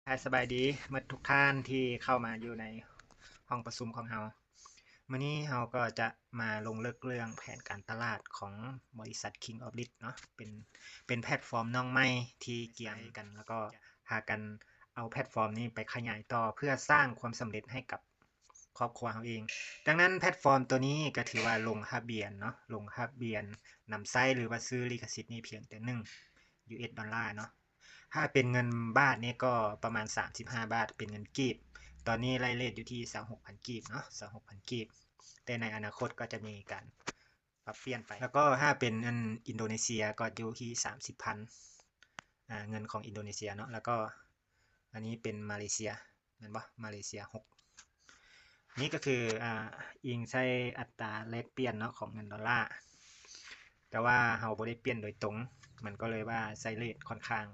ຮາຍ ສະບາຍດີໝົດທຸກທ່ານທີ່ເຂົ້າມາຢູ່ໃນຫ້ອງປະຊຸມຂອງເຮົາ. ມື້ນີ້ເຮົາກໍຈະມາລົງເລິກເລື່ອງແຜນການຕະຫຼາດຂອງບໍລິສັດ King of Lead ເນາະ, ເປັນ ເປັນແພລດຟອມນ້ອງໃໝ່ທີ່ກຽມກັນ ແລ້ວກໍພາກັນເອົາແພລດຟອມນີ້ໄປຂະຫຍາຍຕໍ່ ເພື່ອສ້າງຄວາມສຳເລັດໃຫ້ກັບຄອບຄົວເຮົາເອງ. ດັ່ງນັ້ນແພລດຟອມຕົວນີ້ກໍຖືວ່າລົງທະບຽນເນາະ, ລົງທະບຽນນຳໃຊ້ ຫຼືວ່າຊື້ລິຂະສິດນີ້ພຽງແຕ່ໜຶ່ງ ຢູເອສ ດອນລາເນາະ. ຖ້າເປັນເງິນບາດນີ້ກໍປະມານສາມສິບຫ້າບາດ ເປັນເງິນກີບ. ຕອນນີ້ໄລ່ເຣດຢູ່ທີ່ຊາວຫົກພັນກີບເນາະ, ຊາວຫົກພັນກີບ. ແຕ່ໃນອະນາຄົດກໍຈະມີການປັບປ່ຽນໄປ. ແລ້ວກໍຖ້າເປັນອັນອິນໂດເນເຊຍກໍຢູ່ທີ່ສາມສິບພັນ ອ່າ ເງິນຂອງອິນໂດເນເຊຍເນາະ. ແລ້ວກໍອັນນີ້ເປັນມາເລເຊຍ ແມ່ນບໍ່? ມາເລເຊຍຫົກ. ນີ້ກໍຄື ອ່າ ອີງໃສ່ອັດຕາແລກປ່ຽນເນາະ ຂອງເງິນດອນລາ, ແຕ່ວ່າເຮົາບໍ່ໄດ້ປ່ຽນໂດຍຕົງ ມັນກໍເລີຍວ່າໃຊ້ເຣດຂ້ອນຂ້າງ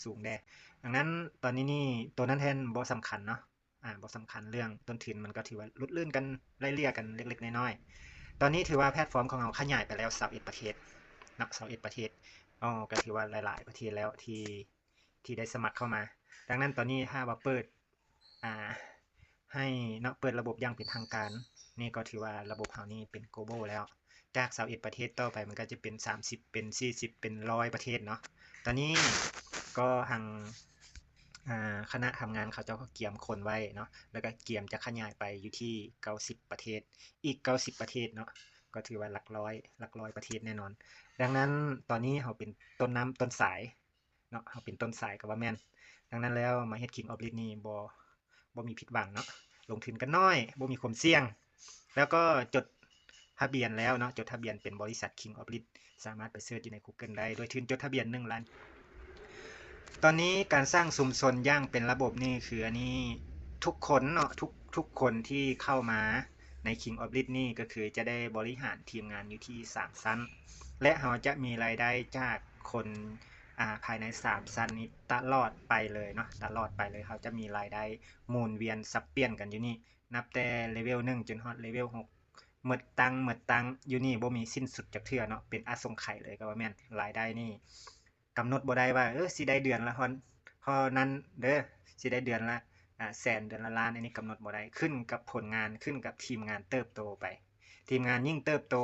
ສູງແດ່. ດັ່ງນັ້ນຕອນນີ້ນີ້ ໂຕນັ້ນແທນບໍ່ສຳຄັນເນາະ, ອ່າ ບໍ່ສຳຄັນ. ເລື່ອງຕົ້ນທຶນມັນກໍຖືວ່າຫຼຸດລື່ນກັນ ໄລ່ເລ່ຍກັນເລັກໆນ້ອຍໆ. ຕອນນີ້ຖືວ່າແພລດຟອມຂອງເຮົາຂະຫຍາຍໄປແລ້ວຊາວເອັດປະເທດເນາະ, ຊາວເອັດປະເທດ. ອໍ ກໍຖືວ່າຫຼາຍໆປະເທດແລ້ວທີ່ ທີ່ໄດ້ສະໝັກເຂົ້າມາ. ດັ່ງນັ້ນຕອນນີ້ຖ້າວ່າເປີດ ອ່າ ໃຫ້ເນາະ ເປີດລະບົບຢ່າງເປັນທາງການ ນີ້ກໍຖືວ່າລະບົບເຮົານີ້ເປັນ global ແລ້ວ. ຈາກຊາວເອັດປະເທດ ຕໍ່ໄປມັນກໍຈະເປັນສາມສິບ ເປັນສີ່ສິບ ເປັນຮ້ອຍປະເທດເນາະ. ຕອນນີ້ກໍທາງ ອ່າ ຄະນະທຳງານເຂົາເຈົ້າກໍກຽມຄົນໄວ້ເນາະ, ແລ້ວກໍກຽມຈະຂະຫຍາຍໄປຢູ່ທີ່ເກົ້າສິບປະເທດ, ອີກເກົ້າສິບປະເທດເນາະ, ກໍຖືວ່າຫຼັກຮ້ອຍ ຫຼັກຮ້ອຍປະເທດແນ່ນອນ. ດັ່ງນັ້ນຕອນນີ້ເຮົາເປັນຕົ້ນນ້ຳຕົ້ນສາຍ ເນາະ, ເຮົາເປັນຕົ້ນສາຍກໍວ່າແມ່ນ. ດັ່ງນັ້ນແລ້ວມາເຮັດ King of Lead ນີ້ບໍ່ ບໍ່ມີຜິດຫວັງເນາະ, ລົງທຶນກໍນ້ອຍ ບໍ່ມີຄວາມສ່ຽງ. ແລ້ວກໍຈົດທະບຽນແລ້ວເນາະ, ຈົດທະບຽນເປັນບໍລິສັດ King of Lead ສາມາດໄປເສີດຢູ່ໃນ Google ໄດ້ ດ້ວຍທຶນຈົດທະບຽນໜຶ່ງລ້ານ. ຕອນນີ້ການສ້າງຊຸມຊົນຢ່າງເປັນລະບົບນີ້ ຄືອັນນີ້ທຸກຄົນເນາະ, ທຸກ ທຸກຄົນທີ່ເຂົ້າມາໃນ King of Lead ນີ້ ກໍຄືຈະໄດ້ບໍລິຫານທີມງານຢູ່ທີ່ສາມຊັ້ນ ແລະ ເຮົາຈະມີລາຍໄດ້ຈາກຄົນ ອ່າ ພາຍໃນສາມຊັ້ນນີ້ຕະຫຼອດໄປເລີຍເນາະ, ຕະຫຼອດໄປເລີຍ. ເຮົາຈະມີລາຍໄດ້ໝູນວຽນສັບປ່ຽນກັນຢູ່ນີ້ ນັບແຕ່ເລເວວໜຶ່ງຈົນຮອດເລເວວຫົກ ໝົດຕັງ ໝົດຕັງ ຢູ່ນີ້ບໍ່ມີສິ້ນສຸດຈັກເທື່ອເນາະ, ເປັນອະສົງໄຂເລີຍກໍວ່າແມ່ນ. ລາຍໄດ້ນີ້ກຳນົດບໍ່ໄດ້ວ່າ ເອີ ຊິໄດ້ເດືອນລະເທົ່າ ເທົ່ານັ້ນເດີ, ຊິໄດ້ເດືອນລະ ອ່າ ແສນ ເດືອນລະລ້ານ, ອັນນີ້ກຳນົດບໍ່ໄດ້, ຂຶ້ນກັບຜົນງານ, ຂຶ້ນກັບທີມງານເຕີບໂຕໄປ. ທີມງານຍິ່ງເຕີບໂຕ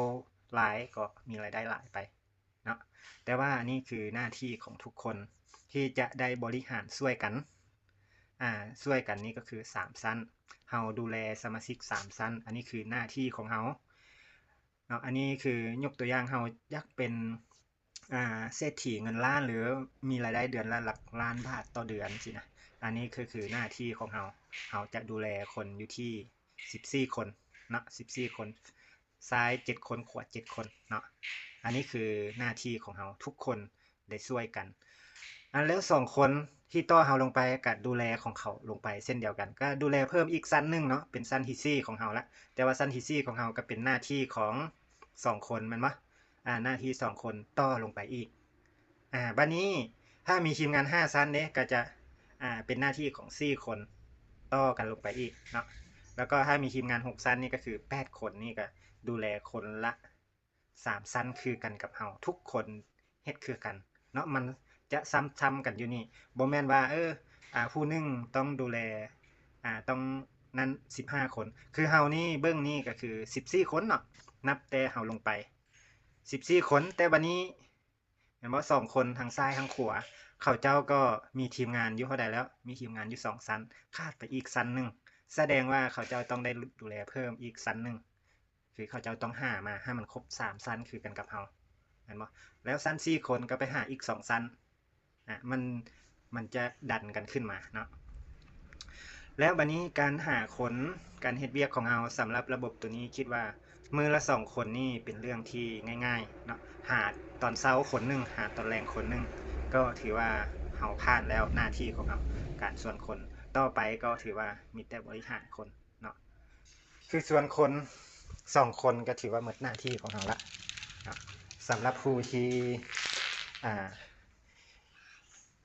ຫຼາຍ ກໍມີລາຍໄດ້ຫຼາຍໄປ ເນາະ. ແຕ່ວ່າອັນນີ້ຄືໜ້າທີ່ຂອງທຸກຄົນທີ່ຈະໄດ້ບໍລິຫານຊ່ວຍກັນ, ອ່າ ຊ່ວຍກັນນີ້ກໍຄືສາມຊັ້ນ, ເຮົາດູແລສະມາຊິກສາມຊັ້ນ, ອັນນີ້ຄືໜ້າທີ່ຂອງເຮົາເນາະ. ອັນນີ້ຄືຍົກຕົວຢ່າງ ເຮົາຢາກເປັນ ອ່າ ເສດຖີເງິນລ້ານ ຫຼື ມີລາຍໄດ້ເດືອນລະຫຼັກລ້ານບາດຕໍ່ເດືອນຊີ້ນະ, ອັນນີ້ຄື ຄືໜ້າທີ່ຂອງເຮົາ. ເຮົາຈະດູແລຄົນຢູ່ທີ່ສິບສີ່ຄົນເນາະ, ສິບສີ່ຄົນ, ຊ້າຍເຈັດຄົນ ຂວາເຈັດຄົນເນາະ. ອັນນີ້ຄືໜ້າທີ່ຂອງເຮົາ, ທຸກຄົນໄດ້ຊ່ວຍກັນ. ອັນແລ້ວສອງຄົນທີ່ຕໍ່ເຮົາລົງໄປ ກໍດູແລຂອງເຂົາລົງໄປເຊັ່ນດຽວກັນ, ກໍດູແລເພີ່ມອີກຊັ້ນໜຶ່ງເນາະ, ເປັນຊັ້ນທີສີ່ຂອງເຮົາລະ. ແຕ່ວ່າຊັ້ນທີສີ່ຂອງເຮົາກໍເປັນໜ້າທີ່ຂອງສອງຄົນແມ່ນບໍ່? ອ່າ ໜ້າທີ່ສອງຄົນຕໍ່ລົງໄປອີກ. ອ່າ ບາດນີ້ຖ້າມີທີມງານຫ້າຊັ້ນເດ້ ກໍຈະ ອ່າ ເປັນໜ້າທີ່ຂອງສີ່ຄົນຕໍ່ກັນລົງໄປອີກເນາະ. ແລ້ວກໍຖ້າມີທີມງານຫົກຊັ້ນນີ້ ກໍຄືແປດຄົນນີ້ ກໍດູແລຄົນລະສາມຊັ້ນຄືກັນກັບເຮົາ, ທຸກຄົນເຮັດຄືກັນເນາະ. ມັນຈະຊ້ຳໆກັນຢູ່ນີ້, ບໍ່ແມ່ນວ່າ ເອີ ອ່າ ຜູ້ໜຶ່ງຕ້ອງດູແລ ອ່າ ຕ້ອງນັ້ນສິບຫ້າຄົນ. ຄືເຮົານີ້ເບິ່ງນີ້ກໍຄືສິບສີ່ຄົນເນາະ, ນັບແຕ່ເຮົາລົງໄປສິບສີ່ຄົນ. ແຕ່ບາດນີ້ ແມ່ນບໍ່? ສອງຄົນທາງຊ້າຍທາງຂວາ ເຂົາເຈົ້າກໍມີທີມງານຢູ່ເທົ່າໃດແລ້ວ? ມີທີມງານຢູ່ສອງຊັ້ນ, ຂາດໄປອີກຊັ້ນໜຶ່ງ, ສະແດງວ່າເຂົາເຈົ້າຕ້ອງໄດ້ດູແລເພີ່ມອີກຊັ້ນໜຶ່ງ, ຄືເຂົາເຈົ້າຕ້ອງຫາມາໃຫ້ມັນຄົບສາມຊັ້ນຄືກັນກັບເຮົາ ແມ່ນບໍ່? ແລ້ວຊັ້ນສີ່ຄົນກໍໄປຫາອີກສອງຊັ້ນ, ອ່າ ມັນ ມັນຈະດັນກັນຂຶ້ນມາເນາະ. ແລ້ວບາດນີ້ການຫາຄົນ, ການເຮັດວຽກຂອງເຮົາສຳລັບລະບົບໂຕນີ້ ຄິດວ່າມື້ລະສອງຄົນນີ້ເປັນເລື່ອງທີ່ງ່າຍໆເນາະ. ຫາຕອນເຊົ້າຄົນໜຶ່ງ, ຫາຕອນແລງຄົນໜຶ່ງ, ກໍຖືວ່າເຮົາຜ່ານແລ້ວໜ້າທີ່ຂອງເຮົາ, ການຊວນຄົນ. ຕໍ່ໄປກໍຖືວ່າມີແຕ່ບໍລິຫານຄົນເນາະ. ຄືຊວນຄົນສອງຄົນກໍຖືວ່າໝົດໜ້າທີ່ຂອງເຮົາລະເນາະ. ສຳລັບຜູ້ທີ່ ອ່າ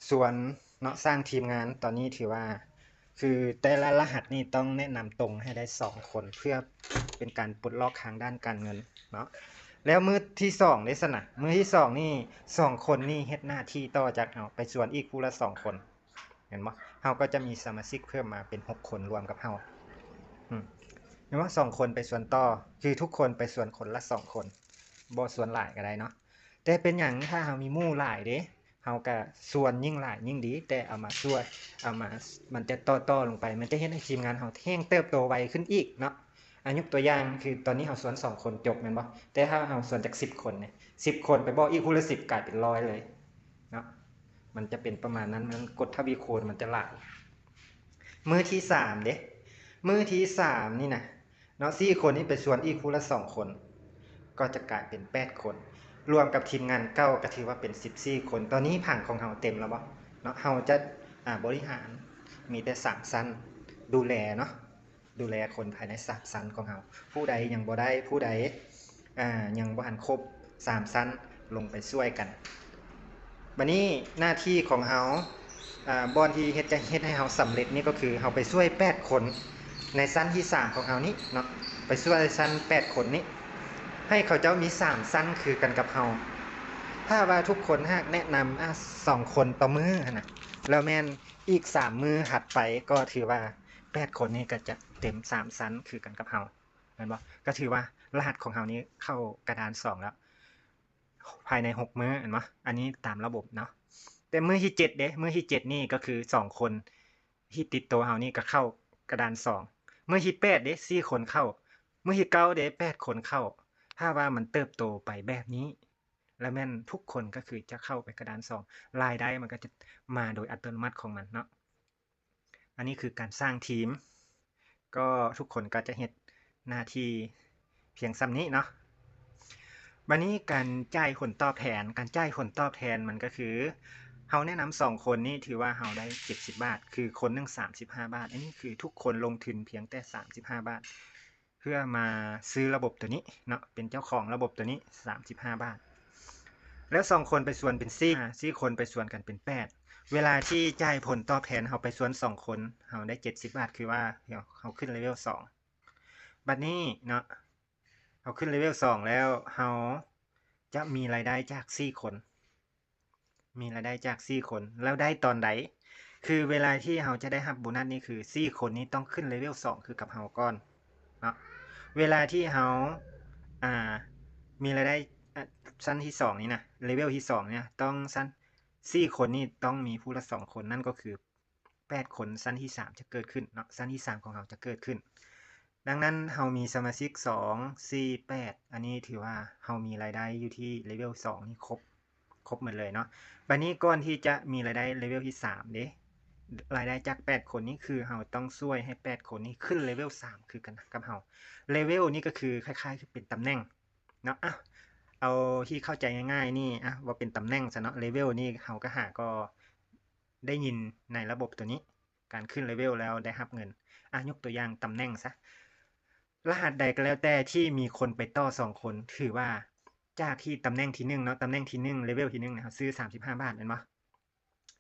ຊວນເນາະ ສ້າງທີມງານຕອນນີ້ຖືວ່າ ຄືແຕ່ລະລະຫັດນີ້ຕ້ອງແນະນຳຕົງໃຫ້ໄດ້ສອງຄົນ ເພື່ອເປັນການປົດລັອກທາງດ້ານການເງິນເນາະ. ແລ້ວມື້ທີສອງເດ້ຊັ້ນນະ, ມື້ທີສອງນີ້ສອງຄົນນີ້ເຮັດໜ້າທີ່ຕໍ່ຈາກເຮົາໄປຊວນອີກຜູ້ລະສອງຄົນ. ແມ່ນບໍ່? ເຮົາກໍຈະມີສະມາຊິກເພີ່ມມາເປັນຫົກຄົນລວມກັບເຮົາ. ອືມ ແມ່ນບໍ່? ສອງຄົນໄປຊວນຕໍ່ ຄືທຸກຄົນໄປຊວນຄົນລະສອງຄົນ ບໍ່ຊວນຫຼາຍກໍໄດ້ເນາະ. ແຕ່ເປັນຫຍັງ ຖ້າເຮົາມີໝູ່ຫຼາຍເດ້ ເຮົາກະຊວນຍິ່ງຫຼາຍຍິ່ງດີ ແຕ່ເອົາມາຊ່ວຍ ເອົາມາ ມັນຈະຕໍ່ໆລົງໄປ ມັນຈະເຮັດໃຫ້ທີມງານເຮົາແຮ່ງເຕີບໂຕໄວຂຶ້ນອີກເນາະ. ອາ ຍົກຕົວຢ່າງ ຄືຕອນນີ້ເຮົາຊວນສອງຄົນຈົບແມ່ນບໍ່? ແຕ່ຖ້າເຮົາຊວນຈັກສິບຄົນນີ້ ສິບຄົນໄປບອກອີກຜູ້ລະສິບ ກາຍເປັນຮ້ອຍເລີຍເນາະ. ມັນຈະເປັນປະມານນັ້ນ ມັນກົດທະວີຄູນ ມັນຈະຫຼາຍ. ມື້ທີສາມເດ້ ມື້ທີສາມນີ້ນະ ເນາະ ສີ່ຄົນນີ້ໄປຊວນອີກຜູ້ລະສອງຄົນ ກໍຈະກາຍເປັນແປດຄົນ ລວມກັບທີມງານເກົ່າກໍຖືວ່າເປັນສິບສີ່ຄົນ. ຕອນນີ້ຜັງຂອງເຮົາເຕັມແລ້ວບໍ່ເນາະ? ເຮົາຈະ ອາ ບໍລິຫານມີແຕ່ສາມຊັ້ນ ດູແລເນາະ ດູແລຄົນພາຍໃນສາມຊັ້ນຂອງເຮົາ. ຜູ້ໃດຍັງບໍ່ໄດ້ ຜູ້ໃດ ອາ ຍັງບໍ່ທັນຄົບສາມຊັ້ນ ລົງໄປຊ່ວຍກັນ. ບາດນີ້ໜ້າທີ່ຂອງເຮົາ ອາ ບ່ອນທີ່ເຮັດ ຈະເຮັດໃຫ້ເຮົາສຳເລັດນີ້ກໍຄື ເຮົາໄປຊ່ວຍແປດຄົນໃນຊັ້ນທີສາມຂອງເຮົານີ້ເນາະ ໄປຊ່ວຍຊັ້ນແປດຄົນນີ້ ໃຫ້ເຂົາເຈົ້າມີສາມຊັ້ນຄືກັນກັບເຮົາ. ຖ້າວ່າທຸກຄົນຫາກແນະນຳ ອາ ສອງຄົນຕໍ່ມື້ຫັ້ນນະ ແລ້ວແມ່ນອີກສາມມື້ຖັດໄປ ກໍຖືວ່າແປດຄົນນີ້ກໍຈະເຕັມສາມຊັ້ນຄືກັນກັບເຮົາ ແມ່ນບໍ່? ກໍຖືວ່າລະຫັດຂອງເຮົານີ້ເຂົ້າກະດານສອງແລ້ວ ພາຍໃນຫົກມື້ແມ່ນບໍ່? ອັນນີ້ຕາມລະບົບເນາະ. ແຕ່ມື້ທີເຈັດເດ້ ມື້ທີເຈັດນີ້ກໍຄືສອງຄົນທີ່ຕິດໂຕເຮົານີ້ກໍເຂົ້າກະດານສອງ. ມື້ທີແປດເດ້ ສີ່ຄົນເຂົ້າ. ມື້ທີເກົ້າເດ້ ແປດຄົນເຂົ້າ. ຖ້າວ່າມັນເຕີບໂຕໄປແບບນີ້ ແລ້ວແມ່ນທຸກຄົນກໍຄືຈະເຂົ້າໄປກະດານສອງ ລາຍໄດ້ມັນກໍຈະມາໂດຍອັດຕະໂນມັດຂອງມັນເນາະ. ອັນນີ້ຄືການສ້າງທີມ ກໍທຸກຄົນກໍຈະເຮັດໜ້າທີ່ພຽງສ່ຳນີ້ເນາະ. ບາດນີ້ການຈ່າຍຜົນຕອບແທນ ການຈ່າຍຜົນຕອບແທນມັນກໍຄື ເຮົາແນະນຳສອງຄົນນີ້ ຖືວ່າເຮົາໄດ້ເຈັດສິບບາດ ຄືຄົນໜຶ່ງສາມສິບຫ້າບາດ. ອັນນີ້ຄືທຸກຄົນລົງທຶນພຽງແຕ່ສາມສິບຫ້າບາດ ເພື່ອມາຊື້ລະບົບໂຕນີ້ເນາະ ເປັນເຈົ້າຂອງລະບົບໂຕນີ້ສາມສິບຫ້າບາດ. ແລ້ວສອງຄົນໄປຊວນເປັນສີ່ ສີ່ຄົນໄປຊວນກັນເປັນແປດ. ເວລາທີ່ຈ່າຍຜົນຕອບແທນ ເຮົາໄປຊວນສອງຄົນ ເຮົາໄດ້ເຈັດສິບບາດ ຄືວ່າເຮົາຂຶ້ນເລເວວສອງ. ບາດນີ້ເນາະ ເຮົາຂຶ້ນເລເວວສອງແລ້ວ ເຮົາຈະມີລາຍໄດ້ຈາກສີ່ຄົນ. ມີລາຍໄດ້ຈາກສີ່ຄົນ ແລ້ວໄດ້ຕອນໃດ? ຄືເວລາທີ່ເຮົາຈະໄດ້ຮັບໂບນັດນີ້ ຄືສີ່ຄົນນີ້ຕ້ອງຂຶ້ນເລເວວສອງຄືກັບເຮົາກ່ອນເນາະ. ເວລາທີ່ເຮົາ ອ່າ ມີລາຍໄດ້ ອ່າ ຊັ້ນທີສອງນີ້ນະ ເລເວວທີສອງນີ້ນະ ຕ້ອງຊັ້ນ ສີ່ຄົນນີ້ຕ້ອງມີຜູ້ລະສອງຄົນ ນັ້ນກໍຄື ແປດຄົນ ຊັ້ນທີສາມຈະເກີດຂຶ້ນເນາະ ຊັ້ນທີສາມຂອງເຮົາຈະເກີດຂຶ້ນ. ດັ່ງນັ້ນເຮົາມີສະມາຊິກສອງ ສີ່ ແປດ ອັນນີ້ຖືວ່າເຮົາມີລາຍໄດ້ຢູ່ທີ່ເລເວວສອງນີ້ຄົບ ຄົບໝົດເລີຍເນາະ. ບາດນີ້ກ່ອນທີ່ຈະມີລາຍໄດ້ເລເວວທີສາມເດ້ ລາຍໄດ້ຈາກແປດຄົນນີ້ ຄືເຮົາຕ້ອງຊ່ວຍໃຫ້ແປດຄົນນີ້ຂຶ້ນເລເວວສາມຄືກັນກັບເຮົາ. ເລເວວນີ້ກໍຄືຄ້າຍໆຄືເປັນຕຳແໜ່ງເນາະ. ອາ ເອົາທີ່ເຂົ້າໃຈງ່າຍໆນີ້ ອາ ວ່າເປັນຕຳແໜ່ງຊະເນາະ. ເລເວວນີ້ເຮົາກໍຫາກໍ ໄດ້ຍິນໃນລະບົບໂຕນີ້ ການຂຶ້ນເລເວວແລ້ວໄດ້ຮັບເງິນ. ອາ ຍົກຕົວຢ່າງຕຳແໜ່ງຊະ ລະຫັດໃດກໍແລ້ວແຕ່ທີ່ມີຄົນໄປຕໍ່ສອງຄົນ ຖືວ່າຈາກທີ່ຕຳແໜ່ງທີໜຶ່ງເນາະ ຕຳແໜ່ງທີໜຶ່ງ ເລເວວທີໜຶ່ງ ເຮົາຊື້ສາມສິບຫ້າບາດແມ່ນບໍ່?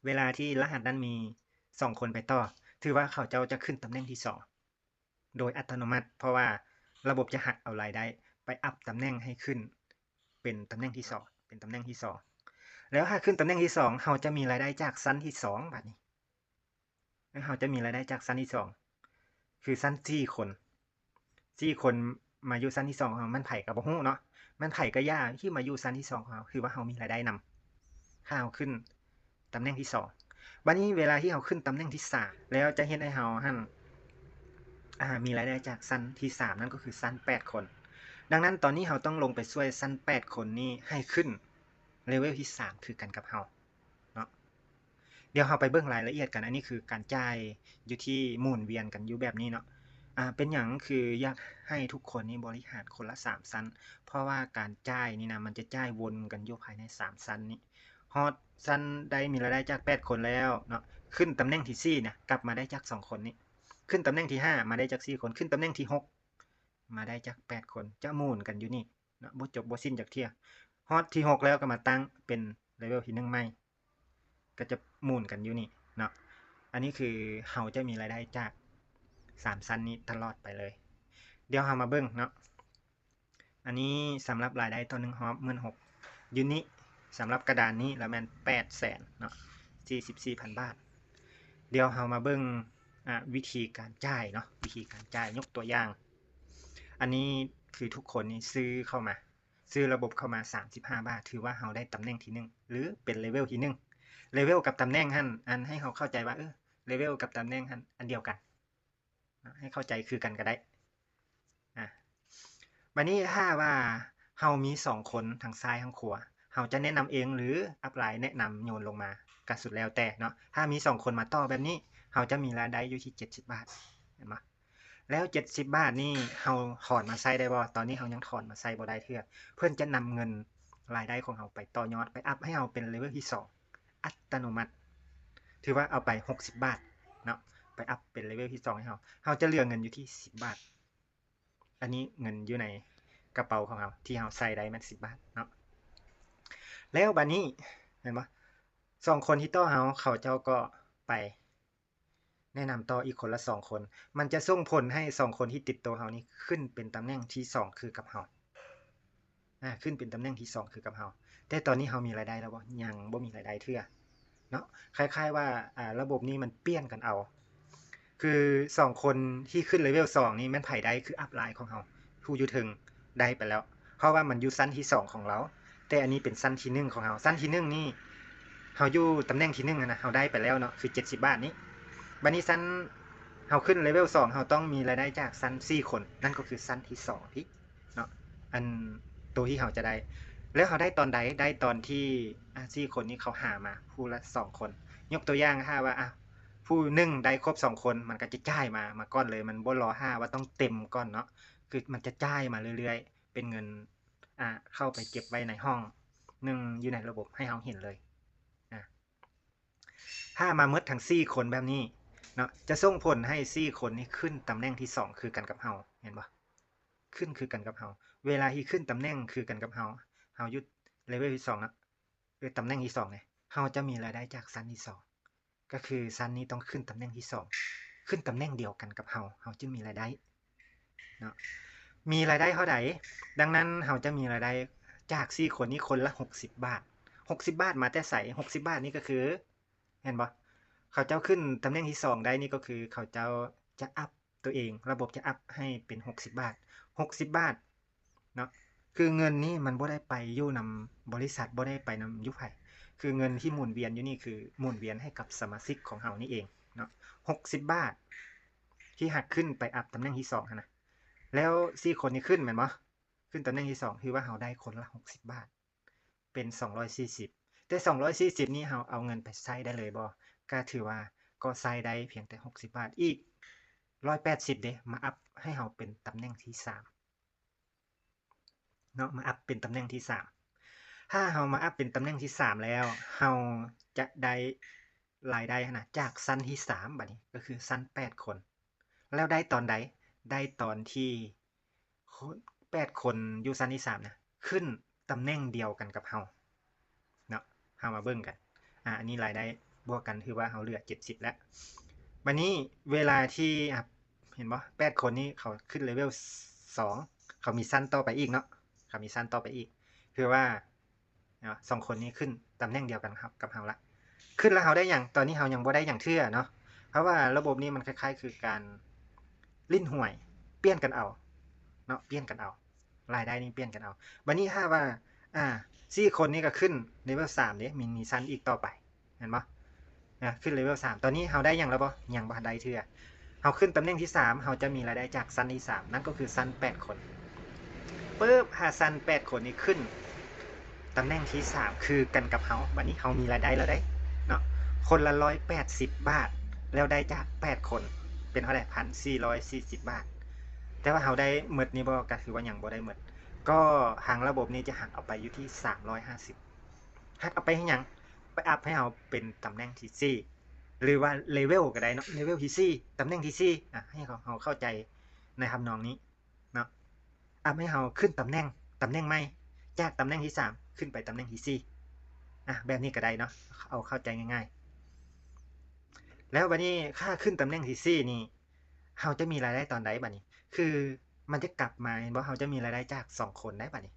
ເວລາທີ່ລະຫັດນັ້ນມີສອງຄົນໄປຕໍ່ ຖືວ່າເຂົາເຈົ້າຈະຂຶ້ນຕຳແໜ່ງທີສອງ ໂດຍອັດຕະໂນມັດ ເພາະວ່າລະບົບຈະຫັກເອົາລາຍໄດ້ໄປອັບຕຳແໜ່ງໃຫ້ຂຶ້ນເປັນຕຳແໜ່ງທີສອງ ເປັນຕຳແໜ່ງທີສອງ. ແລ້ວຫາກຂຶ້ນຕຳແໜ່ງທີສອງ ເຮົາຈະມີລາຍໄດ້ຈາກຊັ້ນທີສອງ ບາດນີ້ ເຮົາຈະມີລາຍໄດ້ຈາກຊັ້ນທີສອງ ຄືຊັ້ນສີ່ຄົນ ສີ່ຄົນມາຢູ່ຊັ້ນທີສອງຂອງເຮົາ ແມ່ນໃຜກໍບໍ່ຮູ້ເນາະ ແມ່ນໃຜກໍຢ່າທີ່ມາຢູ່ຊັ້ນທີສອງຂອງເຮົາ ຄືວ່າເຮົາມີລາຍໄດ້ນຳ ຖ້າເຮົາຂຶ້ນຕຳແໜ່ງທີສອງ. ບາດນີ້ເວລາທີ່ເຮົາຂຶ້ນຕຳແໜ່ງທີສາມແລ້ວ ຈະເຮັດໃຫ້ເຮົາຫັ້ນ ອາ ມີລາຍໄດ້ຈາກຊັ້ນທີສາມ ນັ້ນກໍຄືຊັ້ນແປດຄົນ. ດັ່ງນັ້ນຕອນນີ້ເຮົາຕ້ອງລົງໄປຊ່ວຍຊັ້ນແປດຄົນນີ້ໃຫ້ຂຶ້ນເລເວວທີສາມຄືກັນກັບເຮົາເນາະ. ດຽວເຮົາໄປເບິ່ງລາຍລະອຽດກັນ ອັນນີ້ຄືການຈ່າຍຢູ່ທີ່ໝູນວຽນກັນຢູ່ແບບນີ້ເນາະ. ອາ ເປັນຫຍັງຄືຢາກໃຫ້ທຸກຄົນນີ້ບໍລິຫານຄົນລະສາມຊັ້ນ ເພາະວ່າການຈ່າຍນີ້ນະ ມັນຈະຈ່າຍວົນກັນຢູ່ພາຍໃນສາມຊັ້ນນີ້. ຮອດຊັ້ນໃດມີລາຍໄດ້ຈາກແປດຄົນແລ້ວເນາະ ຂຶ້ນຕຳແໜ່ງທີສີ່ນະ ກັບມາໄດ້ຈາກສອງຄົນນີ້ ຂຶ້ນຕຳແໜ່ງທີຫ້າມາໄດ້ຈາກສີ່ຄົນ ຂຶ້ນຕຳແໜ່ງທີຫົກມາໄດ້ຈາກແປດຄົນ ຈະໝູນກັນຢູ່ນີ້ເນາະ ບໍ່ຈົບບໍ່ສິ້ນຈັກເທື່ອ. ຮອດທີຫົກແລ້ວກໍມາຕັ້ງເປັນເລເວວທີໜຶ່ງໃໝ່ ກໍຈະໝູນກັນຢູ່ນີ້ເນາະ. ອັນນີ້ຄືເຮົາຈະມີລາຍໄດ້ຈາກສາມຊັ້ນນີ້ຕະຫຼອດໄປເລີຍ. ດຽວເຮົາມາເບິ່ງເນາະ ອັນນີ້ສຳລັບລາຍໄດ້ຕໍ່ໜຶ່ງຮອບ ໝື່ນຫົກ ຢູ່ນີ້ ສຳລັບກະດານນີ້ລະແມ່ນແປດແສນເນາະ ສີ່ສິບສີ່ພັນບາດ. ດຽວເຮົາມາເບິ່ງ ອາ ວິທີການຈ່າຍເນາະ, ວິທີການຈ່າຍ. ຍົກຕົວຢ່າງ ອັນນີ້ຄືທຸກຄົນນີ້ຊື້ເຂົ້າມາ, ຊື້ລະບົບເຂົ້າມາສາມສິບຫ້າບາດ, ຖືວ່າເຮົາໄດ້ຕຳແໜ່ງທີໜຶ່ງ ຫຼື ເປັນເລເວວທີໜຶ່ງ. ເລເວວກັບຕຳແໜ່ງຫັ້ນ ອັນໃຫ້ເຮົາເຂົ້າໃຈວ່າ ເອີ ເລເວວກັບຕຳແໜ່ງຫັ້ນອັນດຽວກັນເນາະ, ໃຫ້ເຂົ້າໃຈຄືກັນກໍໄດ້. ອາ ບາດນີ້ຖ້າວ່າເຮົາມີສອງຄົນ ທັງຊ້າຍທັງຂວາ, ເຮົາຈະແນະນຳເອງ ຫຼື ອັບລາຍແນະນຳໂຍນລົງມາ ກະສຸດແລ້ວແຕ່ເນາະ. ຖ້າມີສອງຄົນມາຕໍ່ແບບນີ້ ເຮົາຈະມີລາຍໄດ້ຢູ່ທີ່ເຈັດສິບບາດ ເຫັນບໍ່? ແລ້ວເຈັດສິບບາດນີ້ເຮົາຖອນມາໃຊ້ໄດ້ບໍ່? ຕອນນີ້ເຮົາຍັງຖອນມາໃຊ້ບໍ່ໄດ້ເທື່ອ. ເພິ່ນຈະນຳເງິນລາຍໄດ້ຂອງເຮົາໄປຕໍ່ຍອດ, ໄປອັບໃຫ້ເຮົາເປັນເລເວວທີສອງອັດຕະໂນມັດ. ຖືວ່າເອົາໄປຫົກສິບບາດເນາະ, ໄປອັບເປັນເລເວວທີສອງໃຫ້ເຮົາ. ເຮົາຈະເຫຼືອເງິນຢູ່ທີ່ສິບບາດ. ອັນນີ້ເງິນຢູ່ໃນກະເປົາຂອງເຮົາ ທີ່ເຮົາໃສ່ໄດ້ແມ່ນສິບບາດເນາະ. ແລ້ວບາດນີ້ ເຫັນບໍ່? ສອງຄົນທີ່ຕໍ່ເຮົາ ເຂົາເຈົ້າກໍໄປ ແນະນຳຕໍ່ອີກຄົນລະສອງຄົນ. ມັນຈະສົ່ງຜົນໃຫ້ສອງຄົນທີ່ຕິດໂຕເຮົານີ້ຂຶ້ນເປັນຕຳແໜ່ງທີສອງຄືກັບເຮົາ. ອາ ຂຶ້ນເປັນຕຳແໜ່ງທີສອງຄືກັບເຮົາ. ແຕ່ຕອນນີ້ເຮົາມີລາຍໄດ້ແລ້ວບໍ່? ຍັງບໍ່ມີລາຍໄດ້ເທື່ອເນາະ. ຄ້າຍໆວ່າ ອາ ລະບົບນີ້ມັນປ່ຽນກັນເອົາ. ຄືສອງຄົນທີ່ຂຶ້ນເລເວວສອງນີ້ແມ່ນໃຜໄດ້? ຄືອັບລາຍຂອງເຮົາ ຜູ້ຢູ່ເທິງໄດ້ໄປແລ້ວ. ເພາະວ່າມັນຢູ່ຊັ້ນທີສອງຂອງລາວ, ແຕ່ອັນນີ້ເປັນຊັ້ນທີໜຶ່ງຂອງເຮົາ. ຊັ້ນທີໜຶ່ງນີ້ ເຮົາຢູ່ຕຳແໜ່ງທີໜຶ່ງຫັ້ນນະ ເຮົາໄດ້ໄປແລ້ວເນາະ ຄືເຈັດສິບບາດນີ້. ບາດນີ້ຊັ້ນ ເຮົາຂຶ້ນເລເວວສອງ ເຮົາຕ້ອງມີລາຍໄດ້ຈາກຊັ້ນສີ່ຄົນ, ນັ້ນກໍຄືຊັ້ນທີສອງທີ່ເນາະ ອັນໂຕທີ່ເຮົາຈະໄດ້. ແລ້ວເຮົາໄດ້ຕອນໃດ? ໄດ້ຕອນທີ່ ອາ ສີ່ຄົນນີ້ເຂົາຫາມາຜູ້ລະສອງຄົນ. ຍົກຕົວຢ່າງ ຖ້າວ່າ ອາ ຜູ້ໜຶ່ງໄດ້ຄົບສອງຄົນ ມັນກໍຈະຈ່າຍມາ ມາກ່ອນເລີຍ, ມັນບໍ່ລໍຖ້າວ່າຕ້ອງເຕັມກ່ອນເນາະ. ຄືມັນຈະຈ່າຍມາເລື້ອຍໆ ເປັນເງິນ ອາ ເຂົ້າໄປເກັບໄວ້ໃນຫ້ອງໜຶ່ງຢູ່ໃນລະບົບໃຫ້ເຮົາເຫັນເລີຍ. ອາ ຖ້າມາໝົດທັງສີ່ຄົນແບບນີ້ເນາະ ຈະສົ່ງຜົນໃຫ້ສີ່ຄົນນີ້ຂຶ້ນຕຳແໜ່ງທີສອງຄືກັນກັບເຮົາ, ເຫັນບໍ່? ຂຶ້ນຄືກັນກັບເຮົາ. ເວລາທີ່ຂຶ້ນຕຳແໜ່ງຄືກັນກັບເຮົາ, ເຮົາຢູ່ເລເວວທີສອງເນາະ ເອີ ຕຳແໜ່ງທີສອງເດ, ເຮົາຈະມີລາຍໄດ້ຈາກຊັ້ນທີສອງ. ກໍຄືຊັ້ນນີ້ຕ້ອງຂຶ້ນຕຳແໜ່ງທີສອງ, ຂຶ້ນຕຳແໜ່ງດຽວກັນກັບເຮົາ, ເຮົາຈຶ່ງມີລາຍໄດ້ເນາະ. ມີລາຍໄດ້ເທົ່າໃດ? ດັ່ງນັ້ນເຮົາຈະມີລາຍໄດ້ຈາກສີ່ຄົນນີ້ຄົນລະຫົກສິບບາດ. ຫົກສິບບາດມາແຕ່ໃສ? ຫົກສິບບາດນີ້ກໍຄື ເຫັນບໍ່? ເຂົາເຈົ້າຂຶ້ນຕຳແໜ່ງທີສອງໄດ້ນີ້ ກໍຄືເຂົາເຈົ້າຈະອັບຕົວເອງ, ລະບົບຈະອັບໃຫ້ເປັນຫົກສິບບາດ. ຫົກສິບບາດ ເນາະ ຄືເງິນນີ້ມັນບໍ່ໄດ້ໄປຢູ່ນຳບໍລິສັດ, ບໍ່ໄດ້ໄປນຳຢູ່ໃຜ, ຄືເງິນທີ່ໝູນວຽນຢູ່ນີ້ ຄືໝູນວຽນໃຫ້ກັບສະມາຊິກຂອງເຮົານີ້ເອງເນາະ. ຫົກສິບບາດທີ່ຫາກຂຶ້ນໄປອັບຕຳແໜ່ງທີສອງຫັ້ນນະ, ແລ້ວສີ່ຄົນນີ້ຂຶ້ນແມ່ນບໍ່? ຂຶ້ນຕຳແໜ່ງທີສອງ ຖືວ່າເຮົາໄດ້ຄົນລະຫົກສິບບາດ ເປັນສອງຮ້ອຍສີ່ສິບ. ແຕ່ສອງຮ້ອຍສີ່ສິບນີ້ເຮົາເອົາເງິນໄປໃຊ້ໄດ້ເລີຍບໍ່? ກໍຖືວ່າກໍໃຊ້ໄດ້ພຽງແຕ່ຫົກສິບບາດ. ອີກຮ້ອຍແປດສິບເດ ມາອັບໃຫ້ເຮົາເປັນຕຳແໜ່ງທີສາມ ເນາະ, ມາອັບເປັນຕຳແໜ່ງທີສາມ. ຖ້າເຮົາມາອັບເປັນຕຳແໜ່ງທີສາມແລ້ວ ເຮົາຈະໄດ້ລາຍໄດ້ຫັ້ນນະ ຈາກຊັ້ນທີສາມ ບາດນີ້ກໍຄືຊັ້ນແປດຄົນ. ແລ້ວໄດ້ຕອນໃດ? ໄດ້ຕອນທີ່ຄົນ ແປດຄົນຢູ່ຊັ້ນທີສາມນະ ຂຶ້ນຕຳແໜ່ງດຽວກັນກັບເຮົາເນາະ. ເຮົາມາເບິ່ງກັນ ອາ ອັນນີ້ລາຍໄດ້ບວກກັນ ຖືວ່າເຮົາເຫຼືອເຈັດສິບແລ້ວ. ບາດນີ້ເວລາທີ່ ອາ ເຫັນບໍ່? ແປດຄົນນີ້ເຂົາຂຶ້ນເລເວວສອງ ເຂົາມີຊັ້ນຕໍ່ໄປອີກເນາະ, ເຂົາມີຊັ້ນຕໍ່ໄປອີກ ຄືວ່າ ເນາະ ສອງຄົນນີ້ຂຶ້ນຕຳແໜ່ງດຽວກັນກັບເຮົາລະ. ຂຶ້ນແລ້ວເຮົາໄດ້ຫຍັງ? ຕອນນີ້ເຮົາຍັງບໍ່ໄດ້ຫຍັງເທື່ອເນາະ, ເພາະວ່າລະບົບນີ້ມັນຄ້າຍໆຄືການຫຼິ້ນຫວຍ, ປ່ຽນກັນເອົາເນາະ, ປ່ຽນກັນເອົາ, ລາຍໄດ້ນີ້ປ່ຽນກັນເອົາ. ບາດນີ້ຖ້າວ່າ ອາ ສີ່ຄົນນີ້ກໍຂຶ້ນເລເວວສາມເດ້, ມີ ມີຊັ້ນອີກຕໍ່ໄປ. ແມ່ນບໍ່? ນະ ຂຶ້ນເລເວວສາມ ຕອນນີ້ເຮົາໄດ້ຫຍັງແລ້ວບໍ່? ຍັງບໍ່ທັນໄດ້ເທື່ອ. ເຮົາຂຶ້ນຕຳແໜ່ງທີສາມ ເຮົາຈະມີລາຍໄດ້ຈາກຊັ້ນທີສາມ ນັ້ນກໍຄືຊັ້ນແປດຄົນ. ປຶບ ຖ້າຊັ້ນແປດຄົນນີ້ຂຶ້ນຕຳແໜ່ງທີສາມຄືກັນກັບເຮົາ, ບາດນີ້ເຮົາມີລາຍໄດ້ແລ້ວເດ້ເນາະ, ຄົນລະຮ້ອຍແປດສິບບາດ ແລ້ວໄດ້ຈາກແປດຄົນ ເປັນເທົ່າໃດ? ພັນສີ່ຮ້ອຍສີ່ສິບບາດ. ແຕ່ວ່າເຮົາໄດ້ໝົດນີ້ບໍ່? ກໍຖືວ່າຍັງບໍ່ໄດ້ໝົດ, ກໍທາງລະບົບນີ້ຈະຫັກເອົາໄປຢູ່ທີ່ສາມຮ້ອຍຫ້າສິບ. ຫັກເອົາໄປເຮັດຫຍັງ? ໄປອັບໃຫ້ເຮົາເປັນຕຳແໜ່ງທີສີ່ ຫຼືວ່າເລເວວກໍໄດ້ເນາະ, ເລເວວທີສີ່ ຕຳແໜ່ງທີສີ່ ອາ ໃຫ້ເຮົາ ເຮົາເຂົ້າໃຈໃນທຳນອງນີ້ເນາະ, ອັບໃຫ້ເຮົາຂຶ້ນຕຳແໜ່ງ ຕຳແໜ່ງໃໝ່ ຈາກຕຳແໜ່ງທີສາມ ຂຶ້ນໄປຕຳແໜ່ງທີສີ່ ອາ ແບບນີ້ກໍໄດ້ເນາະ, ເອົາເຂົ້າໃຈງ່າຍໆ. ແລ້ວບາດນີ້ຖ້າຂຶ້ນຕຳແໜ່ງທີສີ່ນີ້ ເຮົາຈະມີລາຍໄດ້ຕອນໃດບາດນີ້? ຄືມັນຈະກັບມາ ເຫັນບໍ່? ເຮົາຈະມີລາຍໄດ້ຈາກສອງຄົນໄດ້ບາດນີ້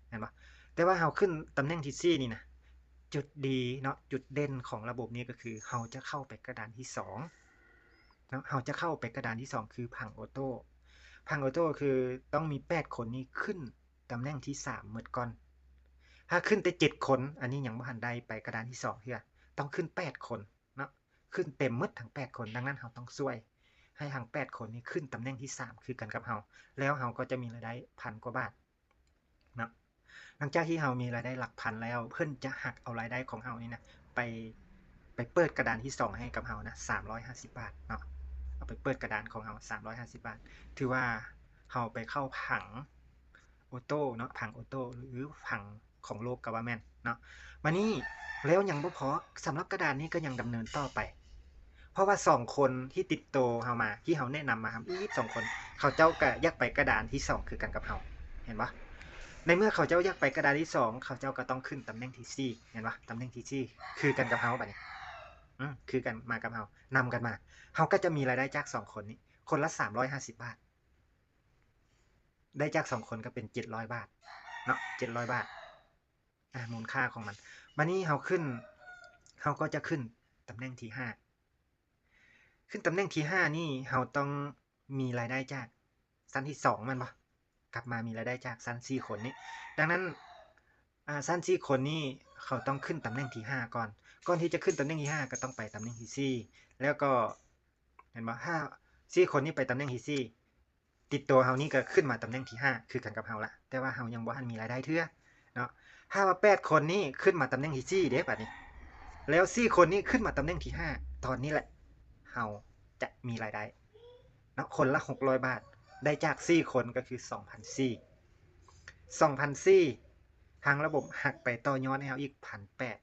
ເຫັນບໍ່? ແຕ່ວ່າເຮົາຂຶ້ນຕຳແໜ່ງທີສີ່ນີ້ນະ, ຈ ຈຸດດີເນາະ ຈຸດເດັ່ນຂອງລະບົບນີ້ກໍຄືເຮົາຈະເຂົ້າໄປກະດານທີສອງເນາະ ເຮົາຈະເຂົ້າໄປກະດານທີສອງ ຄືຜັງໂອໂຕ້. ຜັງໂອໂຕ້ຄືຕ້ອງມີແປດຄົນນີ້ຂຶ້ນຕຳແໜ່ງທີສາມໝົດກ່ອນ. ຖ້າຂຶ້ນແຕ່ເຈັດຄົນ ອັນນີ້ຍັງບໍ່ທັນໄດ້ໄປກະດານທີສອງເທື່ອ ຕ້ອງຂຶ້ນແປດຄົນເນາະ ຂຶ້ນເຕັມໝົດທັງແປດຄົນ. ດັ່ງນັ້ນເຮົາຕ້ອງຊ່ວຍໃຫ້ທັງແປດຄົນນີ້ຂຶ້ນຕຳແໜ່ງທີສາມຄືກັນກັບເຮົາ ແລ້ວເຮົາກໍຈະມີລາຍໄດ້ພັນກວ່າບາດ ເນາະ. ຫຼັງຈາກທີ່ເຮົາມີລາຍໄດ້ຫຼັກພັນແລ້ວ ເພິ່ນຈະຫັກເອົາລາຍໄດ້ຂອງເຮົານີ້ນະ ໄປ ໄປເປີດກະດານທີສອງໃຫ້ກັບເຮົານະ ສາມຮ້ອຍຫ້າສິບບາດເນາະ. ເອົາໄປເປີດກະດານຂອງເຮົາ ສາມຮ້ອຍຫ້າສິບບາດ ຖືວ່າເຮົາໄປເຂົ້າຜັງໂອໂຕ້ເນາະ ຜັງໂອໂຕ້ ຫຼື ຜັງຂອງໂລກກະວ່າແມ່ນເນາະ. ມານີ້ແລ້ວຍັງບໍ່ພໍ ສຳລັບກະດານນີ້ກໍຍັງດຳເນີນຕໍ່ໄປ ເພາະວ່າສອງຄົນທີ່ຕິດໂຕເຮົາມາ ທີ່ເຮົາແນະນຳມາທຳອິດສອງຄົນ ເຂົາເຈົ້າກໍຢາກໄປກະດານທີສອງຄືກັນກັບເຮົາ ເຫັນບໍ່? ໃນເມື່ອເຂົາເຈົ້າຢາກໄປກະດານທີສອງ ເຂົາເຈົ້າກໍຕ້ອງຂຶ້ນຕຳແໜ່ງທີສີ່ ເຫັນບໍ່? ຕຳແໜ່ງທີສີ່ຄືກັນກັບເຮົາບາດນີ້ ອື ຄືກັນມາກັບເຮົາ ນຳກັນມາ ເຮົາກໍຈະມີລາຍໄດ້ຈາກສອງຄົນນີ້ ຄົນລະສາມຮ້ອຍຫ້າສິບບາດ ໄດ້ຈາກສອງຄົນກໍເປັນເຈັດຮ້ອຍບາດເນາະ ເຈັດຮ້ອຍບາດ ອາ ມູນຄ່າຂອງມັນ. ບາດນີ້ເຮົາຂຶ້ນ ເຮົາກໍຈະຂຶ້ນຕຳແໜ່ງທີຫ້າ ຂຶ້ນຕຳແໜ່ງທີຫ້ານີ້ ເຮົາຕ້ອງມີລາຍໄດ້ຈາກຊັ້ນທີສອງແມ່ນບໍ່? ກັບມາມີລາຍໄດ້ຈາກຊັ້ນສີ່ຄົນນີ້. ດັ່ງນັ້ນ ອາ ຊັ້ນສີ່ຄົນນີ້ ເຂົາຕ້ອງຂຶ້ນຕຳແໜ່ງທີຫ້າກ່ອນ. ກ່ອນທີ່ຈະຂຶ້ນຕຳແໜ່ງທີຫ້າ ກໍຕ້ອງໄປຕຳແໜ່ງທີສີ່ ແລ້ວກໍ ເຫັນບໍ່? ຫ້າ ສີ່ຄົນນີ້ໄປຕຳແໜ່ງທີສີ່ ຕິດໂຕເຮົານີ້ກໍຂຶ້ນມາຕຳແໜ່ງທີຫ້າຄືກັນກັບເຮົາລະ ແຕ່ວ່າເຮົາຍັງບໍ່ທັນມີລາຍໄດ້ເທື່ອເນາະ. ຖ້າວ່າແປດຄົນນີ້ຂຶ້ນມາຕຳແໜ່ງທີສີ່ເດ້ບາດນີ້ ແລ້ວສີ່ຄົນນີ້ຂຶ້ນມາຕຳແໜ່ງທີຫ້າ ຕອນນີ້ແຫຼະເຮົາຈະມີລາຍໄດ້ເນາະ ຄົນລະຫົກຮ້ອຍບາດ ໄດ້ຈາກສີ່ຄົນກໍຄືສອງພັນສີ່ ສອງພັນສີ່ ທາງລະບົບຫັກໄປຕໍ່ຍອດໃຫ້ເຮົາອີກພັນແປດ